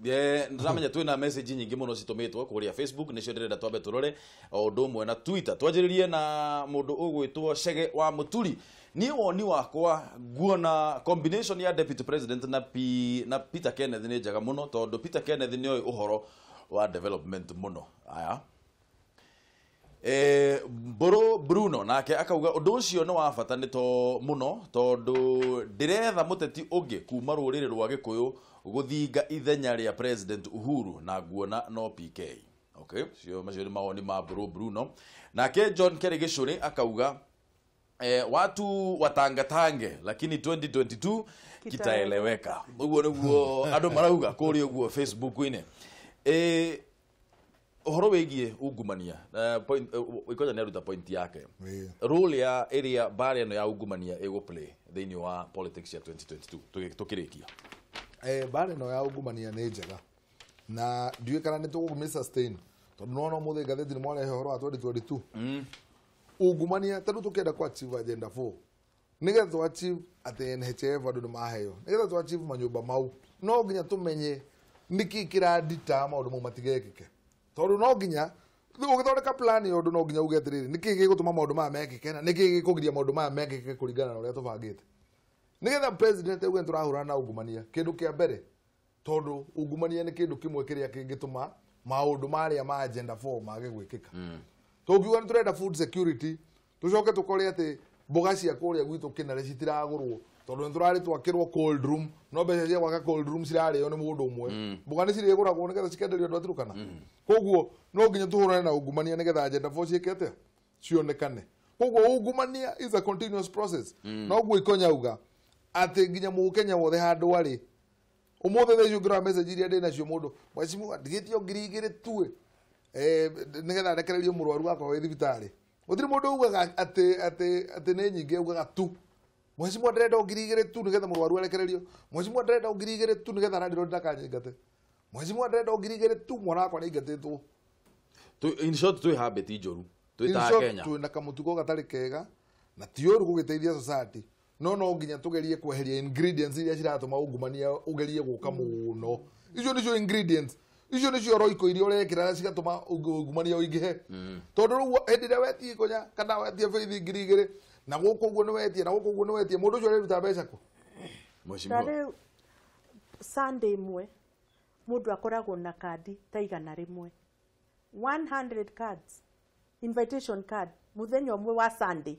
ndiramenya twina message nyingi muno citumitwo kuria Facebook nicio ndirenda twambe turore o undu umwe na Twitter twanjiririe na mundu ugwitwo Chege wa Muturi ni woni wakwa nguona combination ya deputy president na Peter Kenneth ni njega muno tondu Peter Kenneth ni oi uhoro wa development muno aya Mburu Bruno nake akauga undu ucio ni wa bata ni to muno tondu ndiretha muteti ungi kuma ruriri rwa Gikuyu guthinga ithenya ria President Uhuru na nguona no PK. Okay, cio macio ni mawoni ma Mburu Bruno. Nake John Kerry Gicuri akauga watu watangatange lakini 2022 kitaeleweka. Uguo niguo andu marauga kuri uguo Facebook-ini. Uhoro wigie ungumania point ikoja nĩ aruta point yake role ya area bara ĩno ya ungumania ĩgũ play thĩinĩ wa politics ya 2022 tukĩrĩkia bara ĩno ya ungumania nĩ njega na ndiũĩ kana nĩ tũgũmĩ sustain tondũ nĩwona ũmũthĩ ngathĩti nĩ mwarehe ũhoro wa 2022 ungumania tondũ tũkĩenda kũ achieve agenda 4 nĩgetha tũ achieve atĩ NHIF andũ nĩ maheo nĩgetha tũ achieve manyũmba mau no nginya tũmenye nĩkĩ kĩradita maũndũ mau matigekĩke tondu no nginya Ũgĩthondeka plan ya ũndũ no nginya uge atĩrĩrĩ, nĩkĩĩ gĩgũtũma maũndũ maya mekĩke na nĩkĩĩ gĩkũgiria maũndũ maya mekĩke kũringana na ũrĩa tũbangĩte. Nĩgetha president auge nĩtũrahũrana na ungumania, kĩndũ kĩa mbere, tondũ ungumania nĩ kĩndũ kĩmwe kĩrĩa kĩngĩtũma maũndũ marĩa ma agenda 4 mage gwĩkĩka. Tũngiuga nĩ tũrenda food security, tũcoke tũkore atĩ mboga cia kũrĩa gwitũ Kĩnarĩ citiragũrwo tondũ nĩ tũrarĩ twakĩrwo cold room, no mbeca cia gwaka cold room cirarĩo nĩ mũndũ ũmwe. Mboga nĩ cirĩgũragwo nĩgetha cikenderio andũ a Turkana. Koguo no nginya tũhũrane na ungumania nĩgetha agenda 4 ciĩke atĩa, cionekane. Koguo ungumania is a continuous process. Noguo Ikonya auga atĩ nginya mũkenya wothe handũ arĩ ũmũthĩ thaa ici ũngĩrora message iria ndĩ nacio mũndũ mheshimiwa ndigĩtio 2000 tu nĩgetha rekererio mũrwaru wakwa wĩ thibitarĩ. Gũtirĩ mũndũ ugaga atĩ atĩ atĩ nĩ nyingĩ, ugaga tu mheshimiwa ndĩrenda 2000 tu nĩgetha mũrwaru arekererio, mheshimiwa ndĩrenda 2000 tu nĩgetha landlord ndakanyingate, mheshimiwa ndĩrenda 2000 tu mwana wakwa nĩaingatĩtwo. In short twĩ habit njũru twĩ ta Kenya, twĩna kamũtugo gatarĩ kega na ti ũru gũgĩteithia society, no no nginya tugerie kweheria ingredients iria ciratũma ungumania ugerie gũka mũno. Icio nĩcio ingredients, icio nĩcio roiko iria ũrekĩra cigatũma ungumania ũingĩhe. Tondũ rĩu hĩndĩ ĩrĩa wetie Ikonya kana wetie Faith 2000 na gũkũ ũguo nĩ wetie na gũkũ ũguo nĩ wetie, mũndũ ũcio areruta mbeca kũ? Ta rĩu Sunday ĩmwe mũndũ akoragwo na kandi ta 100, 100 cards, invitation card mũthenya ũmwe wa Sunday,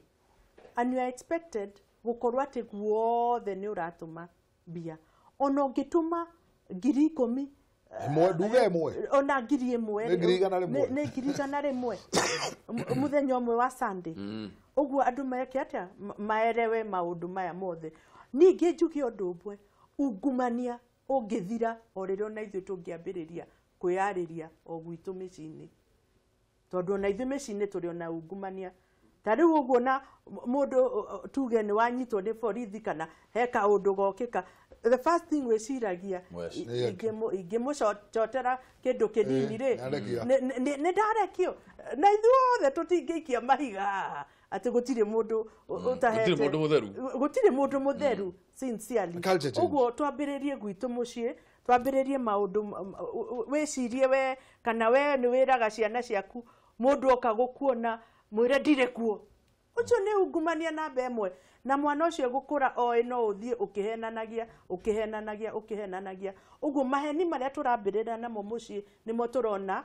and you are expected gũkorwo atĩ guothe nĩ ũratũma mbia. Ona ũngĩtũma 10,000 ĩmwe, nduge ĩmwe, ona 1,000 nĩ 100,000, nĩ 100,000 mũthenya ũmwe wa Sunday. Ũguo andũ meke atĩa maerewe maũndũ maya mothe. Ningĩ njuge ũndũ ũmwe, ungumania ũngĩthira o rĩrĩa ona ithuĩ tũngĩambĩrĩria kwĩyarĩria o gwitũ mĩciĩ-inĩ, tondũ ona ithuĩ mĩciĩ-inĩ tũrĩ ona ungumania. Ta rĩu ũguo na mũndũ tuge nĩ wanyitwo nĩ borithi kana he kaũndũ gokĩka, the first thing wĩciragia ingĩmũcotera kĩndũ kĩnini rĩ, nĩ ndarekio. Na ithuothe tũtingĩikia mahiga haha atĩ gũtirĩ mũndũ ũtahete, gũtirĩ mũndũ mũtheru sincerely. Ũguo twambĩrĩrie gwitũ mũciĩ, twambĩrĩrie maũndũ, wĩcirie we kana we nĩ wĩraga ciana ciaku mũndũ oka gũkuona mwĩre ndirĩ kuo. Ũcio nĩ ungumania namba ĩmwe, na mwana ũcio gũkũra oĩ no ũthiĩ ũkĩhenanagia ũkĩhenanagia ũkĩhenanagia. Ũguo maheni marĩa tũrambĩrĩra namo mũciĩ nĩmo tũrona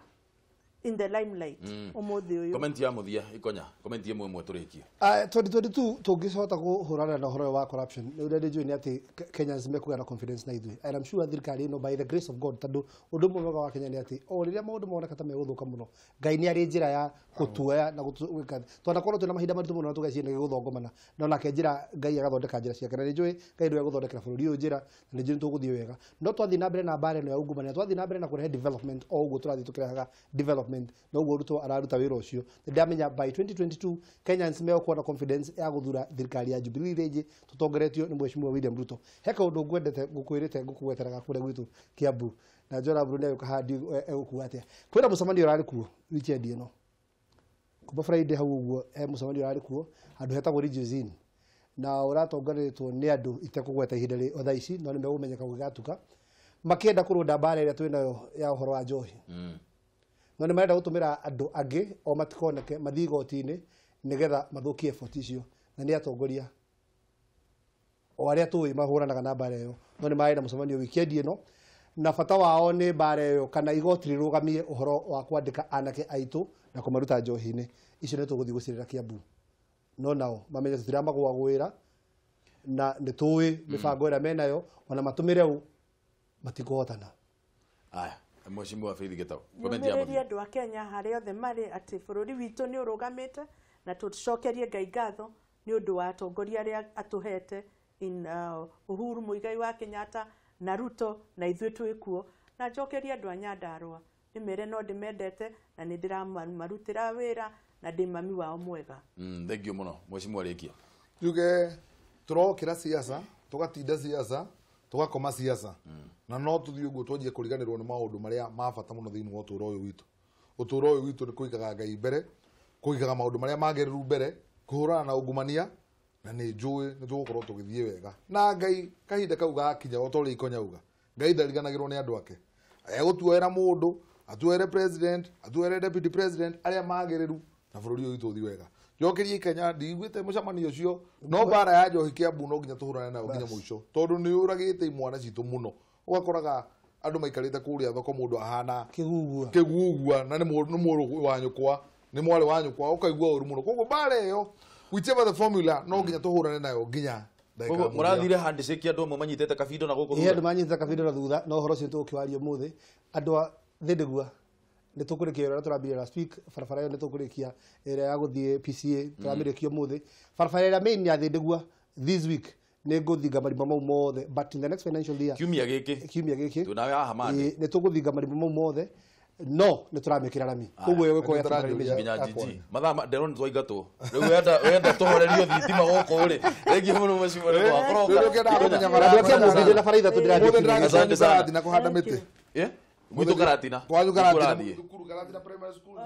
in the limelight ũmũthĩ ũyũ. Comment ya mũthia Ikonya, comment ĩmwe ĩmwe tũrĩkie. 2022 tũngĩhota kũhũrana na ũhoro wa corruption, nĩ ũrĩa ndĩnjũĩ nĩ atĩ Kenyans mekũgĩa na confidence na ithuĩ, and I'm sure thirikari ĩno by the grace of God, tondũ ũndũ ũmwe mwega wa Kenya nĩ atĩ o rĩrĩa maũndũ moneka ta megũthũka mũno, Ngai nĩ arĩ njĩra ya gũtuoya na gũtwĩka. Twanakorwo twĩna mahinda maritũ mũno na tũgeciria nĩ gũthongomana, no nake njĩra Ngai agathondeka njĩra ciake, na nĩ njũĩ Ngai nĩwe egũthondekera bũrũri ũyũ njĩra, na nĩ njũĩ nĩ tũgũthiĩ wega. No twathiĩ na mbere na mbara ĩno ya ungumania, twathiĩ na mbere na kũrehe development o ũguo tũrathiĩ tũkĩrehaga development, no ũguo Ruto araruta wĩra ũcio. Ndamenya by 2022 Kenyans megũkorwo na confidence ya gũthura thirikari ya Jubilee rĩngĩ tũtongoretio nĩ Mheshimiwa William Ruto. He kaũndũ ngwendete ngũkwĩrĩte ngũkũgweteraga kũrĩa gwitũ Kiambu, na Njora Mburu nĩ agĩũka haha egũkuga atĩa. Kwĩna mũcemanio ũrarĩ kuo weekend ĩno, kuma Friday hau ũguo, he mũcemanio ũrarĩ kuo handũ hetagwo Regions Inn, na ũratongoretwo nĩ andũ itekũgweta ihinda o thaa ici, no nĩ megũmenyeka gũgĩgatuka, makĩenda kũrũnda mbara ĩrĩa twĩnayo ya ũhoro wa njohi. No nĩ marenda gũtũmĩra andũ angĩ o matikoneke mathiĩ igoti-inĩ nĩgetha mathũkie effort icio, na nĩ atongoria o arĩa tũĩ mahũranaga na mbara ĩyo, no nĩ marĩ na mũcemanio weekend ĩno, na bata wao nĩ mbara ĩyo kana igoti rĩrũgamie ũhoro wa kwandĩka anake aitũ na kũmaruta njohi-inĩ. Icio nĩ tũgũthiĩ gũcirĩra Kiambu, no nao mamenye tũtiramagũagũĩra na nĩ tũĩ mĩbango ĩrĩa menayo, ona matũmĩre ũ matikũhotana. Aya, Mheshimiwa Faith Gitau, comment ya mũthia. Andũ a Kenya harĩa othe marĩ atĩ bũrũri witũ nĩ ũrũgamĩte, na tũcokerie Ngai ngatho nĩ ũndũ wa atongoria arĩa atũhete in Uhuru Muigai wa Kenyatta na Ruto, na ithuĩ twĩ kuo. Na njokerie andũ a Nyandarũa ndĩmere no ndĩmendete na nĩ ndĩramarutĩra wĩra na ndĩ mami wao mwega. Thank you mũno Mheshimiwa Rĩkia. Njuge tũrokĩra siasa, tũgatinda siasa, tũgakoma siasa, na no tũthiĩ ũguo twanjie kũriganĩrwo nĩ maũndũ marĩa ma bata mũno thĩinĩ wa ũtũũro ũyũ witũ. Ũtũũro ũyũ witũ nĩ kũigaga Ngai mbere, kũigaga maũndũ marĩa magĩrĩru mbere, kũhũrana na ungumania, na nĩ njũĩ nĩ tũgũkorwo tũgĩthiĩ wega. Na Ngai kahinda kau gakinya o ta ũrĩa Ikonya auga, Ngai ndariganagĩrwo nĩ andũ ake. Egũtuoera mũndũ Atuere president, atuere deputy president aria magiriru na bururi uyu witũ ũthiĩ wega. Njokerie Ikenya ndiguĩte mũcemanio ũcio no mbara ya njohi Kiambu no nginya tũhũrane nayo nginya mũico tondũ nĩ ũragĩte imwana citũ mũno. Ũgakoraga andũ maikarĩte kũrĩa thoko mũndũ ahana kĩgugua na nĩ mũrũ wa nyũkwa, nĩ mwarĩ wa nyũkwa, ũkaigua ũru mũno. Koguo mbara ĩyo whichever the formula no nginya tũhũrane nayo nginya ndagĩka ya Koguo mũthia. mũrathire handshake andũ amwe manyitĩte kabindo na gũkũ Ĩĩ thutha. andũ manyitĩte kabindo na thutha no ũhoro ũcio tũgũkĩwaria ũmũthĩ andũ a Thĩndĩgua nĩ tũkũrĩkia ũrĩa tũrambirie last week barabara ĩyo nĩ tũkũrĩkia ĩrĩa ya gũthiĩ PCA tũramĩrĩkia ũmũthĩ barabara ĩrĩa main ya Thĩndĩgua this week nĩ ngũthinga marima mau mothe but in the next financial year Kiumia gĩkĩ kiumia gĩkĩ twĩ nawe haha Monday. Ĩĩ, nĩ tũgũthinga marima mau mothe no nĩ tũramĩkĩra rami koguo ĩyo ĩgũkorwo ya temporary measure. Nginya jiji mathaa nderwo nĩ twaingatwo rĩu wenda tũhorerio thitima gũkũ rĩ rĩngĩ mũno mũcimo nĩ twakoroka. Rĩu ũkĩendaga kũmenya Andũ a Kiambu ndĩ na bara ithatũ ndĩrathiĩ Ũmũthĩ kiumia gĩkĩ. Asante sana. Karatina kũhanda mĩtĩ. Gwitũ Karatina. Kwanyu Karatina. Kũrathiĩ. Thukuru Karatina Primary School.